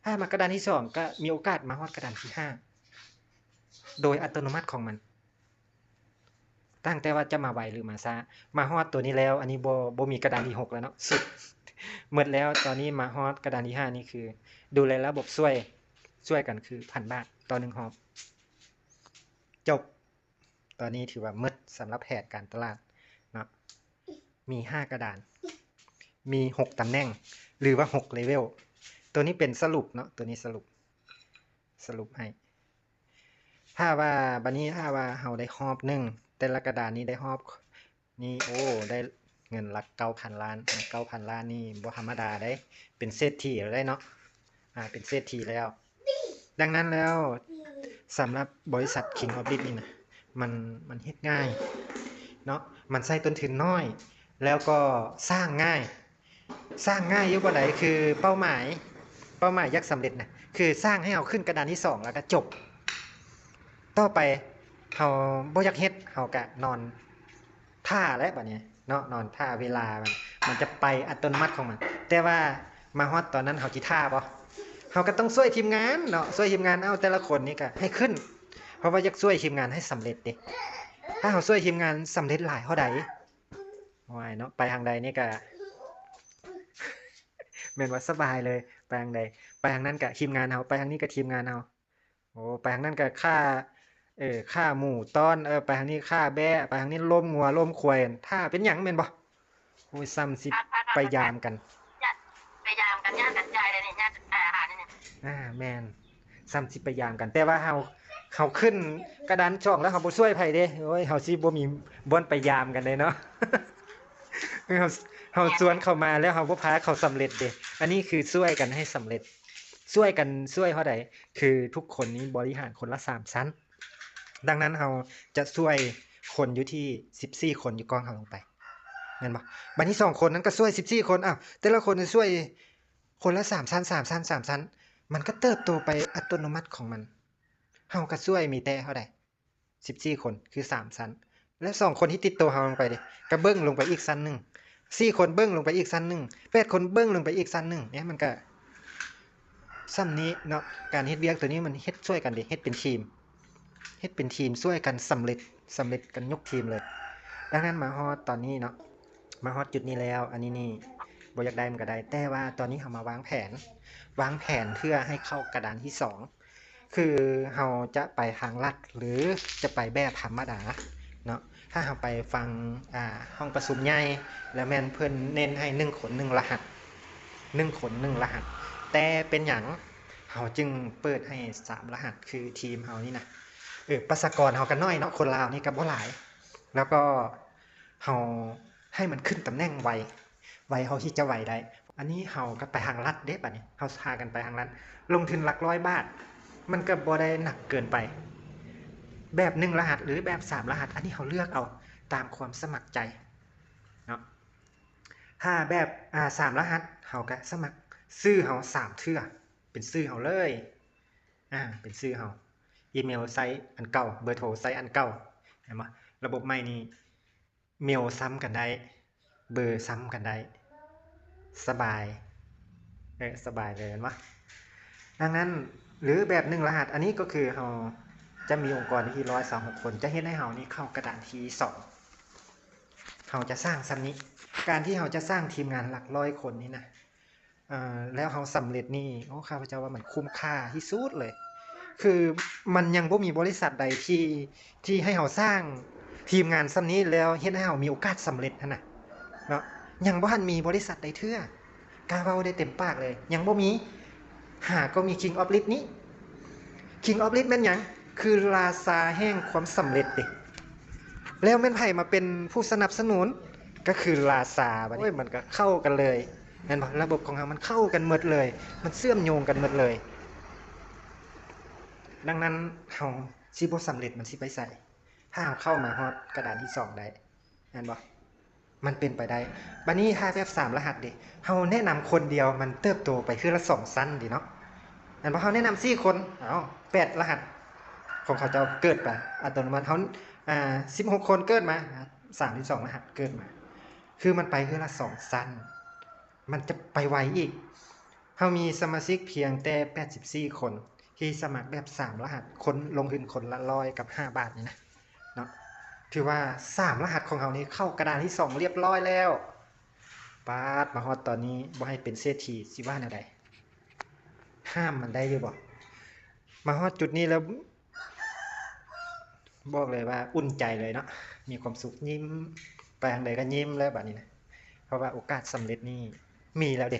ຖ້າມາກະດານທີສອງ ກໍມີໂອກາດມາຮອດກະດານທີຫ້າ ໂດຍອັດຕະໂນມັດຂອງມັນ. ຕັ້ງແຕ່ວ່າຈະມາໄວຫຼືມາຊ້າ ມາຮອດຕົວນີ້ແລ້ວ ອັນນີ້ບໍ່ ບໍ່ມີກະດານທີຫົກແລ້ວເນາະ ສຸດໝົດແລ້ວ. ຕອນນີ້ມາຮອດກະດານທີຫ້ານີ້ ຄືດູແລລະບົບຊ່ວຍ ຊ່ວຍກັນ ຄືພັນບາດຕໍ່ໜຶ່ງຮອບ. ຈົບ. ຕອນນີ້ຖືວ່າໝົດສຳລັບແຜນການຕະຫຼາດເນາະ. ມີຫ້າກະດານ ມີຫົກຕຳແໜ່ງ ຫຼືວ່າຫົກເລເວວ. ຕົວນີ້ເປັນສະຫຼຸບເນາະ ຕົວນີ້ສະຫຼຸບ ສະຫຼຸບໃຫ້. ຖ້າວ່າ ບາດນີ້ຖ້າວ່າເຮົາໄດ້ຮອບໜຶ່ງ ແຕ່ລະກະດານນີ້ໄດ້ຮອບນີ້ ໂອ້ ໄດ້ເງິນຫຼັກເກົ້າພັນລ້ານ. ເກົ້າພັນລ້ານນີ້ບໍ່ທຳມະດາເດ້ ເປັນເສດຖີແລ້ວໄດ໋ເນາະ. ອາ ເປັນເສດຖີແລ້ວ. ດັ່ງນັ້ນແລ້ວ ສຳລັບບໍລິສັດ King of Lead ນີ້ນະ ມັນ ມັນເຮັດງ່າຍເນາະ ມັນໃຊ້ຕົ້ນທຶນນ້ອຍ ແລ້ວກໍສ້າງງ່າຍ. ສ້າງງ່າຍຢູ່ບ່ອນໃດ? ຄືເປົ້າໝາຍ ເປົ້າໝາຍຢາກສຳເລັດນະ ຄືສ້າງໃຫ້ເຮົາຂຶ້ນກະດານທີສອງ ແລ້ວກໍຈົບ. ຕໍ່ໄປເຮົາບໍ່ຢາກເຮັດ ເຮົາກະນອນ ຖ້າແຫຼະບາດນີ້ເນາະ ນອນຖ້າເວລາມັນ ມັນຈະໄປອັດຕະໂນມັດຂອງມັນ. ແຕ່ວ່າມາຮອດຕອນນັ້ນເຮົາຊິຖ້າບໍ່? ເຮົາກໍຕ້ອງຊ່ວຍທີມງານເນາະ ຊ່ວຍທີມງານ. ເອົາ ແຕ່ລະຄົນນີ້ກໍໃຫ້ຂຶ້ນ ເພາະວ່າຢາກຊ່ວຍທີມງານໃຫ້ສຳເລັດເດ້. ຖ້າເຮົາຊ່ວຍທີມງານສຳເລັດຫຼາຍເທົ່າໃດ ໂອ້ຍເນາະ ໄປທາງໃດນີ້ກໍແມ່ນວ່າສະບາຍເລີຍ. ໄປທາງໃດ ໄປທາງນັ້ນກໍທີມງານເຮົາ ໄປທາງນີ້ກໍທີມງານເຮົາ. ໂອ້ ໄປທາງນັ້ນກໍຂ້າ ເອີ ຂ້າໝູຕ້ອນ ເອີ ໄປທາງນີ້ຂ້າແບ້ ໄປທາງນີ້ລົ້ມງົວລົ້ມຄວາຍ. ຖ້າເປັນຫຍັງແມ່ນບໍ່? ໂອ້ຍ ສ່ຳຊິໄປຢາມກັນ ໄປຢາມກັນ ຢ້ານກັນຈ່າຍເດ້ນີ້ ຢ້ານກັນຈ່າຍອາຫານນີ້. ອາ ແມ່ນ ສ່ຳຊິໄປຢາມກັນ. ແຕ່ວ່າເຮົາ ເຮົາຂຶ້ນກະດານສອງແລ້ວ ເຮົາບໍ່ຊ່ວຍໃຜເດ້. ໂອ້ຍ ເຮົາຊິບໍ່ມີບ່ອນໄປຢາມກັນເດ້ເນາະ. ເຮົາ ເຮົາຊວນເຂົາມາແລ້ວ ເຮົາບໍ່ພາເຂົາສຳເລັດເດ້. ອັນນີ້ຄືຊ່ວຍກັນໃຫ້ສຳເລັດ. ຊ່ວຍກັນຊ່ວຍເທົ່າໃດ? ຄືທຸກຄົນນີ້ບໍລິຫານຄົນລະສາມຊັ້ນ. ດັ່ງນັ້ນເຮົາຈະຊ່ວຍຄົນຢູ່ທີ່ສິບສີ່ຄົນຢູ່ກ້ອງເຮົາລົງໄປ ແມ່ນບໍ່? ບາດນີ້ສອງຄົນນັ້ນກໍຊ່ວຍສິບສີ່ຄົນ. ອ້າວ ແຕ່ລະຄົນຊ່ວຍຄົນລະສາມຊັ້ນ ສາມຊັ້ນ ສາມຊັ້ນ ມັນກໍເຕີບໂຕໄປອັດຕະໂນມັດຂອງມັນ. ເຮົາກໍຊ່ວຍມີແຕ່ເທົ່າໃດ? ສິບສີ່ຄົນ ຄືສາມຊັ້ນ. ແລ້ວສອງຄົນທີ່ຕິດໂຕເຮົາລົງໄປເດ ກໍເບິ່ງລົງໄປອີກຊັ້ນໜຶ່ງ. ສີ່ຄົນເບິ່ງລົງໄປອີກຊັ້ນໜຶ່ງ. ແປດຄົນເບິ່ງລົງໄປອີກຊັ້ນໜຶ່ງ. ເອີ ມັນກໍສ່ຳນີ້ເນາະ. ການເຮັດວຽກໂຕນີ້ມັນເຮັດຊ່ວຍກັນເດ ເຮັດເປັນທີມ ເຮັດເປັນທີມຊ່ວຍກັນສຳເລັດ ສຳເລັດກັນຍົກທີມເລີຍ. ດັ່ງນັ້ນມາຮອດຕອນນີ້ເນາະ ມາຮອດຈຸດນີ້ແລ້ວ ອັນນີ້ນີ້ບໍ່ຢາກໄດ້ມັນກໍໄດ້ ແຕ່ວ່າຕອນນີ້ເຮົາມາວາງແຜນ ວາງແຜນເພື່ອໃຫ້ເຂົ້າກະດານທີສອງ ຄືເຮົາຈະໄປທາງລັດ ຫຼື ຈະໄປແບບທຳມະດາເນາະ. ຖ້າເຮົາໄປຝັ່ງ ອາ ຫ້ອງປະຊຸມໃຫຍ່ ແລ້ວແມ່ນເພິ່ນເນັ້ນໃຫ້ໜຶ່ງຄົນໜຶ່ງລະຫັດ ໜຶ່ງຄົນໜຶ່ງລະຫັດ. ແຕ່ເປັນຫຍັງເຮົາຈຶ່ງເປີດໃຫ້ສາມລະຫັດ? ຄືທີມເຮົານີ້ນະ ເອີ ປະຊາກອນເຮົາກໍໜ້ອຍເນາະ ຄົນລາວນີ້ກໍບໍ່ຫຼາຍ ແລ້ວກໍເຮົາໃຫ້ມັນຂຶ້ນຕຳແໜ່ງໄວ ໄວເທົ່າທີ່ຈະໄວໄດ້. ອັນນີ້ເຮົາກໍໄປທາງລັດເດ້ ບາດນີ້ເຮົາພາກັນໄປທາງລັດ ລົງທຶນຫຼັກຮ້ອຍບາດ ມັນກໍບໍ່ໄດ້ໜັກເກີນໄປ. ແບບໜຶ່ງລະຫັດ ຫຼື ແບບສາມລະຫັດ ອັນນີ້ເຮົາເລືອກເອົາຕາມຄວາມສະໝັກໃຈເນາະ. ຖ້າແບບ ອາ ສາມລະຫັດ ເຮົາກໍສະໝັກຊື່ເຮົາສາມເທື່ອ ເປັນຊື່ເຮົາເລີຍ ອາ ເປັນຊື່ເຮົາ. ອີເມວໃຊ້ອັນເກົ່າ ເບີໂທໃຊ້ອັນເກົ່າ ເຫັນບໍ່? ລະບົບໃໝ່ນີ້ ເມວຊ້ຳກັນໄດ້ ເບີຊ້ຳກັນໄດ້ ສະບາຍ ເອີ ສະບາຍເລີຍ ເຫັນບໍ່? ດັ່ງນັ້ນ ຫຼື ແບບໜຶ່ງລະຫັດ ອັນນີ້ກໍຄືເຮົາຈະມີອົງກອນທີ່ຮ້ອຍຊາວຫົກຄົນ ຈະເຮັດໃຫ້ເຮົານີ້ເຂົ້າກະດານທີສອງ. ເຮົາຈະສ້າງສ່ຳນີ້ ການທີ່ເຮົາຈະສ້າງທີມງານຫຼັກຮ້ອຍຄົນນີ້ນະ ເອີ ແລ້ວເຮົາສຳເລັດນີ້ ໂອ້ ຂ້າພະເຈົ້າວ່າມັນຄຸ້ມຄ່າທີ່ສຸດເລີຍ. ຄືມັນຍັງບໍ່ມີບໍລິສັດໃດທີ່ ທີ່ໃຫ້ເຮົາສ້າງທີມງານສ່ຳນີ້ ແລ້ວເຮັດໃຫ້ເຮົາມີໂອກາດສຳເລັດຫັ້ນນະເນາະ. ຍັງບໍ່ທັນມີບໍລິສັດໃດເທື່ອ ກ້າເວົ້າໄດ້ເຕັມປາກເລີຍ ຍັງບໍ່ມີ. ຫາກໍມີ King of Lead ນີ້. King of Lead ແມ່ນຫຍັງ? ຄືລາຊາແຫ່ງຄວາມສຳເລັດເດ. ແລ້ວແມ່ນໃຜມາເປັນຜູ້ສະໜັບສະໜູນ? ກໍຄືລາຊາ. ບາດນີ້ ໂອ້ຍ ມັນກໍເຂົ້າກັນເລີຍ ແມ່ນບໍ່? ລະບົບຂອງເຮົາມັນເຂົ້າກັນໝົດເລີຍ ມັນເຊື່ອມໂຍງກັນໝົດເລີຍ. ດັ່ງນັ້ນເຮົາ ຊິບໍ່ສຳເລັດ ມັນຊິໄປໃສ ຖ້າເຮົາເຂົ້າມາຮອດກະດານທີສອງໄດ້ ແມ່ນບໍ່? ມັນເປັນໄປໄດ້. ບາດນີ້ຖ້າແບບສາມລະຫັດເດ ເຮົາແນະນຳຄົນດຽວມັນເຕີບໂຕໄປເທື່ອລະສອງຊັ້ນເດເນາະ ແມ່ນບໍ່? ເຮົາແນະນຳສີ່ຄົນ ເອົາ ແປດລະຫັດຂອງເຂົາເຈົ້າເກີດໄປອັດຕະໂນມັດ ເຮົາ ອ່າ ສິບຫົກຄົນເກີດມາ ສາມສິບສອງລະຫັດເກີດມາ ຄືມັນໄປເທື່ອລະສອງຊັ້ນ ມັນຈະໄປໄວອີກ. ເຮົາມີສະມາຊິກພຽງແຕ່ແປດສິບສີ່ຄົນ ທີ່ສະໝັກແບບສາມລະຫັດ ຄົນລົງທຶນຄົນລະຮ້ອຍກັບຫ້າບາດນີ້ນະເນາະ ຖືວ່າສາມລະຫັດຂອງເຮົານີ້ເຂົ້າກະດານທີສອງລຽບຮ້ອຍແລ້ວ. ປາດ ມາຮອດຕອນນີ້ບໍ່ໃຫ້ເປັນເສດຖີຊິວ່າແນວໃດ? ຫ້າມມັນໄດ້ຢູ່ບໍ່? ມາຮອດຈຸດນີ້ແລ້ວ ບອກເລີຍວ່າອຸ່ນໃຈເລີຍເນາະ ມີຄວາມສຸກ ຍິ້ມ ໄປທາງໃດກໍຍິ້ມແລ້ວບາດນີ້ນະ ເພາະວ່າໂອກາດສຳເລັດນີ້ມີແລ້ວເດ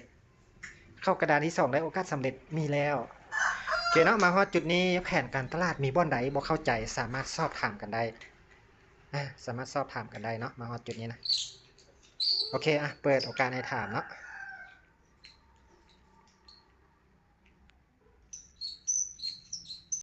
ເຂົ້າກະດານທີສອງໄດ້ ໂອກາດສຳເລັດມີແລ້ວ. ໂອເຄເນາະ ມາຮອດຈຸດນີ້ ແຜນການຕະຫຼາດມີບ່ອນໃດບໍ່ເຂົ້າໃຈ ສາມາດສອບຖາມກັນໄດ້ ອາ ສາມາດສອບຖາມກັນໄດ້ເນາະ ມາຮອດຈຸດນີ້ນະ. ໂອເຄ ອາ ເປີດໂອກາດໃຫ້ຖາມເນາະ.